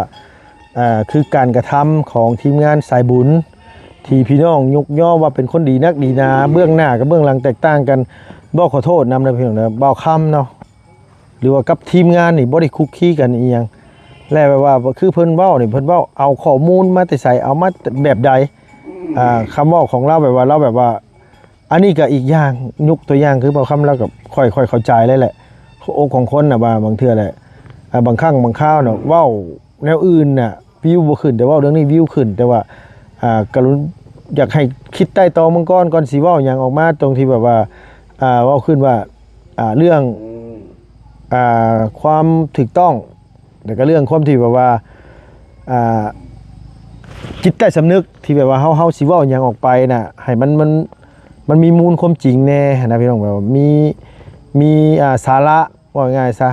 ອ່າ ຄືການກະທຳຂອງທີມງານສາຍບຸນ ທີ່ພີ່ນ້ອງຍົກຍໍວ່າເປັນຄົນດີນັກດີໜາ ເບື້ອງໜ້າກັບເບື້ອງຫຼັງແຕກຕ່າງກັນ. ເວົ້າຂໍໂທດນຳເດີພີ່ນ້ອງເດີ ບ່າວຄຳເນາະ ຫຼືວ່າກັບທີມງານນີ້ບໍ່ໄດ້ຄຸກຄີກັນອີ່ຫຍັງ ແລະ ແບບວ່າ ຄືເພິ່ນເວົ້ານີ້ ເພິ່ນເວົ້າເອົາຂໍ້ມູນມາແຕ່ໃສ ເອົາມາແບບໃດ? ອ່າ ຄຳເວົ້າຂອງລາວແບບວ່າ ລາວແບບວ່າ ອັນນີ້ກໍອີກຢ່າງ ຍົກຕົວຢ່າງຄືບ່າວຄຳ ລາວກໍ ຂ້ອຍ ຂ້ອຍເຂົ້າໃຈເລີຍແຫຼະ ຫົວອົກຂອງຄົນນະ ວ່າບາງເທື່ອແຫຼະ ອ່າ ບາງຄັ້ງບາງຄາວນະ ເວົ້າແນວອື່ນນະ ວິວບໍ່ຂຶ້ນ ແຕ່ເວົ້າເລື່ອງນີ້ວິວຂຶ້ນ ແຕ່ວ່າ ອ່າ ກໍຢາກໃຫ້ຄິດໄຕ່ຕອງເບິ່ງກ່ອນ ກ່ອນຊິເວົ້າຫຍັງອອກມາ ຕົງທີ່ແບບວ່າ ອ່າ ເວົ້າຂຶ້ນວ່າ ອ່າ ເລື່ອງ ອ່າ ຄວາມຖືກຕ້ອງ ແລ້ວກໍເລື່ອງຄວາມທີ່ແບບວ່າ ອ່າ ຈິດໃຕ້ສຳນຶກທີ່ແບບວ່າເຮົາ ເຮົາຊິເວົ້າຫຍັງອອກໄປນະ ໃຫ້ມັນ ມັນ ມັນມີມູນຄວາມຈິງແດ່ຫັ້ນນະພີ່ນ້ອງ ແບບວ່າມີ ມີ ອ່າ ສາລະ ເວົ້າງ່າຍໆຊະ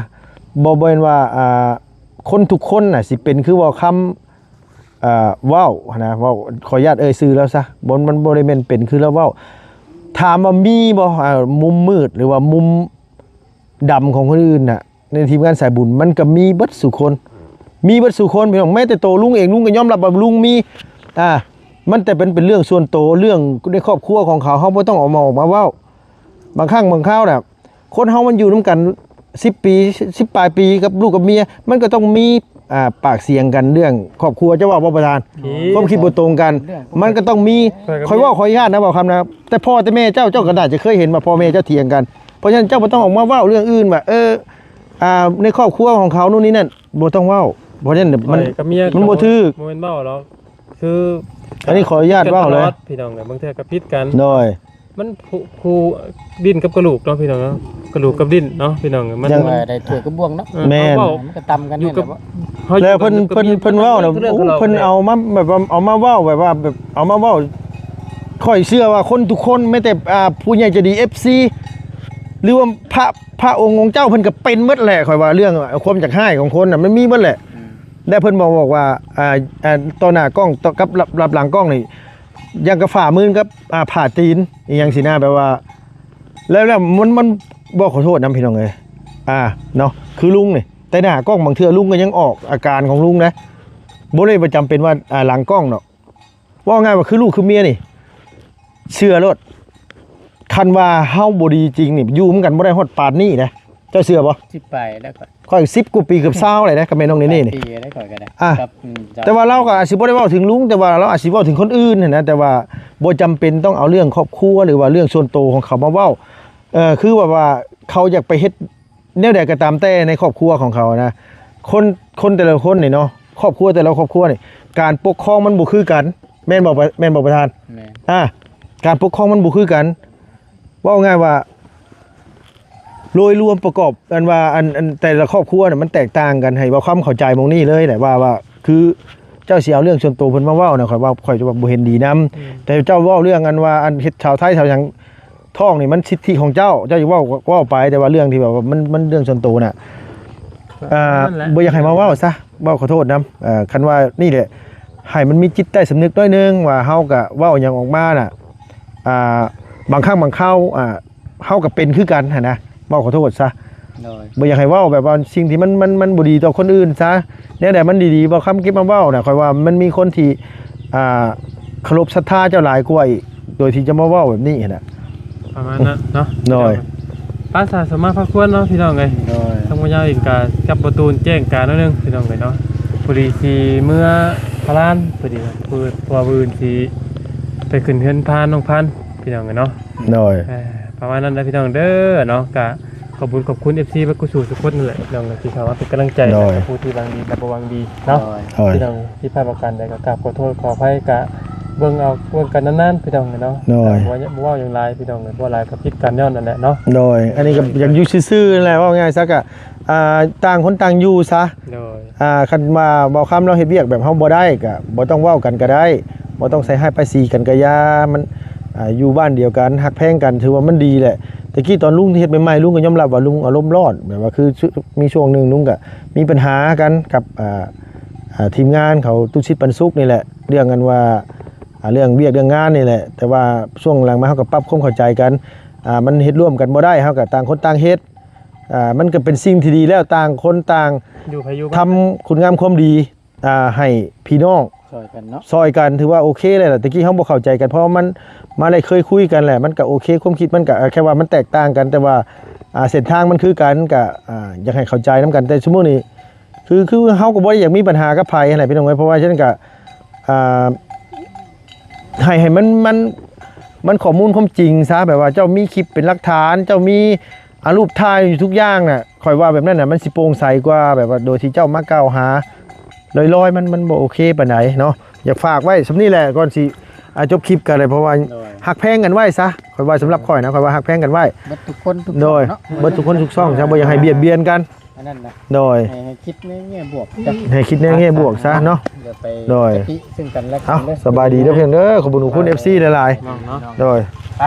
ບໍ່ ບໍ່ແມ່ນວ່າ ອ່າ ຄົນທຸກຄົນນະຊິເປັນຄືບ່າວຄຳ ອ່າ ເວົ້າຫັ້ນນະ ເວົ້າ ຂໍອະນຸຍາດເອີ່ຍຊື່ລາວຊະ ບໍ່ ມັນບໍ່ໄດ້ແມ່ນເປັນຄືລາວເວົ້າ. ຖາມວ່າມີບໍ່ ອ່າ ມຸມມືດ ຫຼືວ່າມຸມດຳຂອງຄົນອື່ນນະ ໃນທີມງານສາຍບຸນ ມັນກໍມີເບິດສູ່ຄົນ ມີເບິດສູ່ຄົນພີ່ນ້ອງ ແມ້ແຕ່ໂຕລຸງເອງ ລຸງກໍຍອມຮັບວ່າລຸງມີ ອ່າ ມັນແຕ່ເປັນ ເປັນເລື່ອງສ່ວນໂຕ ເລື່ອງໃນຄອບຄົວຂອງເຂົາ ເຮົາບໍ່ຕ້ອງເອົາມາ ອອກມາເວົ້າ. ບາງຄັ້ງບາງຄາວນະ ຄົນເຮົາມັນຢູ່ນຳກັນສິບປີ ສິບປາຍປີກັບລູກກັບເມຍ ມັນກໍຕ້ອງມີ ອ່າ ປາກສຽງກັນເລື່ອງຄອບຄົວ ເຈົ້າວ່າບໍ່ປະທານ? ຄວາມຄິດບໍ່ຕົງກັນ ມັນກໍຕ້ອງມີ. ຂ້ອຍເວົ້າ ຂໍອະນຸຍາດນະ ບ່າວຄຳນະ ແຕ່ພໍ່ແຕ່ແມ່ເຈົ້າ ເຈົ້າກໍໜ້າຈະເຄີຍເຫັນວ່າພໍ່ແມ່ເຈົ້າຖຽງກັນ. ເພາະສະນັ້ນເຈົ້າບໍ່ຕ້ອງອອກມາເວົ້າເລື່ອງອື່ນວ່າ ເອີ ອ່າ ໃນຄອບຄົວຂອງເຂົາໂນ່ນນີ້ນັ້ນ ບໍ່ຕ້ອງເວົ້າ. ເພາະສະນັ້ນມັນ ມັນບໍ່ຖືກ ບໍ່ແມ່ນເວົ້າດອກ ຄື ອັນນີ້ຂໍອະນຸຍາດເວົ້າເລີຍ ພີ່ນ້ອງເອີຍ ບາງເທື່ອກໍຜິດກັນ. ໂດຍ ມັນ ຜູ້ ຜູ້ ດິ້ນກັບກະດູກເນາະ ພີ່ນ້ອງເນາະ ກະດູກກັບດິ້ນເນາະ ພີ່ນ້ອງເອີຍ ມັນ ຍັງວ່າໄດ້ຖ້ວຍກັບບ່ວງເນາະ. ແມ່ນ ເອີ ເວົ້າ ມັນກໍຕຳກັນ ຢູ່ກັບ ນີ້ແຫຼະ ແລ້ວເພິ່ນ ເພິ່ນ ເພິ່ນເວົ້ານະ ເລື່ອງຂອງເຮົາ ໂອ້ ເພິ່ນເອົາມາແບບວ່າ ເອົາມາເວົ້າແບບວ່າ ແບບເອົາມາເວົ້າ ຂ້ອຍເຊື່ອວ່າຄົນທຸກຄົນ ແມ້ແຕ່ ອ່າ ຜູ້ໃຫຍ່ໃຈດີ ເອັຟຊີ ຫຼືວ່າພະ ພະອົງຂອງເຈົ້າ ເພິ່ນກໍເປັນໝົດແຫຼະ. ຂ້ອຍວ່າເລື່ອງຄວາມຢາກຮ້າຍຂອງຄົນນະ ມັນມີໝົດແຫຼະ. ອືມ ແລ້ວເພິ່ນບອກ ບອກວ່າ ອ່າ ອ່າ ຕໍ່ໜ້າກ້ອງ ຕໍ່ ກັບ ລັບ ລັບຫຼັງກ້ອງນີ້ ຢ່າງກັບຝາມືກັບ ອ່າ ຝາຕີນ ອີ່ຫຍັງຊີ້ນະ ແບບວ່າ ແລ້ວ ແລ້ວມັນ ມັນ ເວົ້າຂໍໂທດນຳ ພີ່ນ້ອງເອີຍ ອ່າ ເນາະ ຄືລຸງນີ້ ແຕ່ໜ້າກ້ອງບາງເທື່ອລຸງກໍຍັງອອກອາການຂອງລຸງນະ ບໍ່ໄດ້ວ່າຈຳເປັນວ່າ ອ່າ ຫຼັງກ້ອງດອກ. ເວົ້າງ່າຍວ່າຄືລູກຄືເມຍນີ້ ເຊື່ອໂລດ ຄັນວ່າເຮົາບໍ່ດີຈິງນີ້ ຢູ່ນຳກັນບໍ່ໄດ້ຮອດປານນີ້ນະ. ເຈົ້າເຊື່ອບໍ່? ສິບປາຍແລ້ວຂ້ອຍ ຂ້ອຍສິບກວ່າປີ ເກືອບຊາວແລ້ວນະ ກັບແມ່ນ້ອງເນເນ່ນີ້. ສິບປາຍປີແລ້ວຂ້ອຍກໍໄດ້ ອ່າ ກັບ ອືມ ເຈົ້າ ແຕ່ວ່າລາວກໍອາດຊິບໍ່ໄດ້ເວົ້າເຖິງລຸງ ແຕ່ວ່າລາວອາດຊິເວົ້າເຖິງຄົນອື່ນຫັ້ນນະ ແຕ່ວ່າບໍ່ຈຳເປັນຕ້ອອງເອົາເລື່ອງຄອບຄົວ ຫຼືວ່າເລື່ອງສ່ວນໂຕຂອງເຂົາມາເວົ້າ. ເອີ ຄືແບບວ່າເຂົາຢາກໄປເຮັດ ແນວໃດກໍຕາມແຕ່ໃນຄອບຄົວຂອງເຂົານະ ຄົນ ຄົນແຕ່ລະຄົນນີ້ເນາະ ຄອບຄົວແຕ່ລະຄອບຄົວນີ້ ການປົກຄອງມັນບໍ່ຄືກັນ ແມ່ນບໍ່ປະ ແມ່ນບໍ່ປະທານ? ແມ່ນ ອ່າ ການປົກຄອງມັນບໍ່ຄືກັນ ເວົ້າງ່າຍວ່າ ໂດຍລວມປະກອບອັນວ່າ ອັນ ອັນແຕ່ລະຄອບຄົວນະ ມັນແຕກຕ່າງກັນ ໃຫ້ເວົ້າຄວາມເຂົ້າໃຈໝ່ອງນີ້ເລີຍແຫຼະ ວ່າ ວ່າຄືເຈົ້າຊິເອົາເລື່ອງສ່ວນໂຕເພິ່ນມາເວົ້ານະ ຂ້ອຍວ່າ ຂ້ອຍຈະວ່າບໍ່ເຫັນດີນຳ ອືມ ແຕ່ເຈົ້າເວົ້າເລື່ອງອັນວ່າ ອັນເຮັດຊາວໄທຊາວຫຍັງທ້ອງນີ້ ມັນສິດທິຂອງເຈົ້າ ເຈົ້າຈະເວົ້າ ເວົ້າໄປ ແຕ່ວ່າເລື່ອງທີ່ແບບວ່າມັນ ມັນເລື່ອງສ່ວນໂຕນະ ອ່າ ນັ້ນແຫຼະ ບໍ່ຢາກໃຫ້ມາເວົ້າຊະ ເວົ້າຂໍໂທດນຳ ເອີ ຄັນວ່ານີ້ແຫຼະ ໃຫ້ມັນມີຈິດໃຕ້ສຳນຶກໜ້ອຍໜຶ່ງ ວ່າເຮົາກະເວົ້າຫຍັງອອກມານະ ອ່າ ບາງຄັ້ງບາງຄາວ ອ່າ ເຮົາກໍເປັນຄືກັນຫັ້ນນະ ເວົ້າຂໍໂທດຊະ ໂດຍ ບໍ່ຢາກໃຫ້ເວົ້າແບບວ່າສິ່ງທີ່ມັນ ມັນ ມັນບໍ່ດີຕໍ່ຄົນອື່ນຊະ ແນວໃດມັນດີໆ ບໍ່ຄຳເກັບມາເວົ້ານະ ຂ້ອຍວ່າມັນມີຄົນທີ່ ອ່າ ເຄົາລົບສັດທາເຈົ້າຫຼາຍກວ່າອີກ ໂດຍທີ່ຈະມາເວົ້າແບບນີ້ຫັ້ນນະ ປະມານນັ້ນເນາະ ໂດຍ ພາສາສາມາພາຄວນເນາະ ພີ່ນ້ອງເອີຍ ໂດຍ ທາງບໍ່ຍາວເອງກໍກັບບໍ່ຕູນແຈ້ງການໜ້ອຍໜຶ່ງ ພີ່ນ້ອງເອີຍເນາະ ພໍດີຊິເມືອພະລານ ພໍດີ ເພາະວ່າມື້ອື່ນຊິໄປຂຶ້ນເຮືອນພານນ້ອງພັນ ພີ່ນ້ອງເອີຍເນາະ ໂດຍ ເອີ ປະມານນັ້ນແຫຼະພີ່ນ້ອງເດີເນາະ ກະຂອບບຸນຂອບຄຸນເອັຟຊີເບິດຄູ່ສູ່ທຸກຄົນນັ້ນແຫຼະ ພີ່ນ້ອງທີ່ເຂົ້າມາເປັນກຳລັງໃຈ ໂດຍ ໃຫ້ຜູ້ທີ່ຫວັງດີແລະບໍ່ຫວັງດີເນາະ ໂດຍ ພີ່ນ້ອງຜິດພາດປະການໃດກໍກາບຂໍໂທດຂໍອະໄພ ກະເບິ່ງເອົາ ເບິ່ງກັນນານໆ ພີ່ນ້ອງເນາະ ໂດຍ ບໍ່ ບໍ່ເວົ້າຫຍັງຫຼາຍ ພີ່ນ້ອງ ເວົ້າຫຼາຍກໍຜິດກັນຍ້ອນນັ້ນແຫຼະເນາະ ໂດຍ ອັນນີ້ກໍຢາກຢູ່ຊື່ໆ ແຫຼະ ເວົ້າງ່າຍຊະ ກະ ອ່າ ຕ່າງຄົນຕ່າງຢູ່ຊະ ໂດຍ ອ່າ ຄັນວ່າເວົ້າຄຳລາວເຮັດວຽກແບບເຮົາບໍ່ໄດ້ ກະບໍ່ຕ້ອງເວົ້າກັນກໍໄດ້ ບໍ່ຕ້ອງໃສ່ຮ້າຍປ້າຍສີກັນກໍຢ່າ ມັນ ອ່າ ຢູ່ບ້ານດຽວກັນ ຮັກແພງກັນ ຖືວ່າມັນດີແຫຼະ ແຕ່ກີ້ຕອນລຸງເຮັດໃໝ່ໆ ລຸງກໍຍອມຮັບວ່າລຸງອາລົມຮ້ອນ ແບບວ່າຄື ມີຊ່ວງໜຶ່ງລຸງກໍມີປັນຫາກັນກັບ ອ່າ ອ່າ ທີມງານເຂົາ ຕຸສິດ ປັນສຸກ ນີ້ແຫຼະ ເລື່ອງອັນວ່າ ອ່າ ເລື່ອງວຽກເລື່ອງງານນີ້ແຫຼະ ແຕ່ວ່າຊ່ວງຫຼັງມາເຮົາກໍປັບຄວາມເຂົ້າໃຈກັນ ອ່າ ມັນເຮັດຮ່ວມກັນບໍ່ໄດ້ ເຮົາກໍຕ່າງຄົນຕ່າງເຮັດ ອ່າ ມັນກໍເປັນສິ່ງທີ່ດີແລ້ວ ຕ່າງຄົນຕ່າງ ຢູ່ໃຜຢູ່ມັນ ທຳຄຸນງາມຄວາມດີ ອ່າ ໃຫ້ພີ່ນ້ອງ ຊ່ອຍກັນເນາະ ຊ່ອຍກັນ ຖືວ່າໂອເຄແລ້ວລະ ແຕ່ກີ້ເຮົາບໍ່ເຂົ້າໃຈກັນ ເພາະວ່າມັນ ມາໄດ້ເຄີຍຄຸຍກັນແຫຼະ ມັນກໍໂອເຄ ຄວາມຄິດມັນກໍ ແຄ່ວ່າມັນແຕກຕ່າງກັນ ແຕ່ວ່າ ອ່າ ເສັ້ນທາງມັນຄືກັນ ກໍ ອ່າ ຢາກໃຫ້ເຂົ້າໃຈນຳກັນ ແຕ່ຊຸມື້ນີ້ ຄື ຄືເຮົາກໍບໍ່ໄດ້ຢາກມີບັນຫາກັບໃຜຫັ້ນແຫຼະ ພີ່ນ້ອງເອີຍ ເພາະວ່າສະນັ້ນກໍ ອ່າ ໃຫ້ ໃຫ້ມັນ ມັນ ມັນຂໍ້ມູນຄວາມຈິງຊະ ແບບວ່າເຈົ້າມີຄລິບເປັນຫຼັກຖານ ເຈົ້າມີ ອ່າ ຮູບຖ່າຍຢູ່ທຸກຢ່າງນະ ຂ້ອຍວ່າແບບນັ້ນນະ ມັນຊິໂປ່ງໃສກວ່າ ແບບວ່າໂດຍທີ່ເຈົ້າມາກ່າວຫາລອຍໆ ມັນ ມັນບໍ່ໂອເຄປານໃດເນາະ ຢາກຝາກໄວ້ສ່ຳນີ້ແຫຼະ ກ່ອນຊິ ອ່າ ຈົບຄລິບກັນເລີຍ ເພາະວ່າ ໂດຍ ຮັກແພງກັນໄວ້ຊະ ຂ້ອຍວ່າສຳລັບຂ້ອຍນະ ຂ້ອຍວ່າຮັກແພງກັນໄວ້ ເບິດທຸກຄົນທຸກ ໂດຍ ຊ່ອງເນາະ ເບິດທຸກຄົນທຸກຊ່ອງຊະ ບໍ່ຢາກໃຫ້ບຽດບຽນກັນ ອັນນັ້ນນະ ໂດຍ ໃຫ້ ໃຫ້ຄິດໃນແງ່ບວກຊະ ໃຫ້ຄິດໃນແງ່ບວກຊະເນາະ ຢ່າໄປ ໂດຍ ຕຳໜິຊຶ່ງກັນແລະກັນເດີ ເອົ້າ ສະບາຍດີເດີພຽງເດີ ຂອບຄຸນຂອບຄຸນ ເອັຟຊີ ຫຼາຍໆ ນ້ອງເນາະ ໂດຍ ໄປ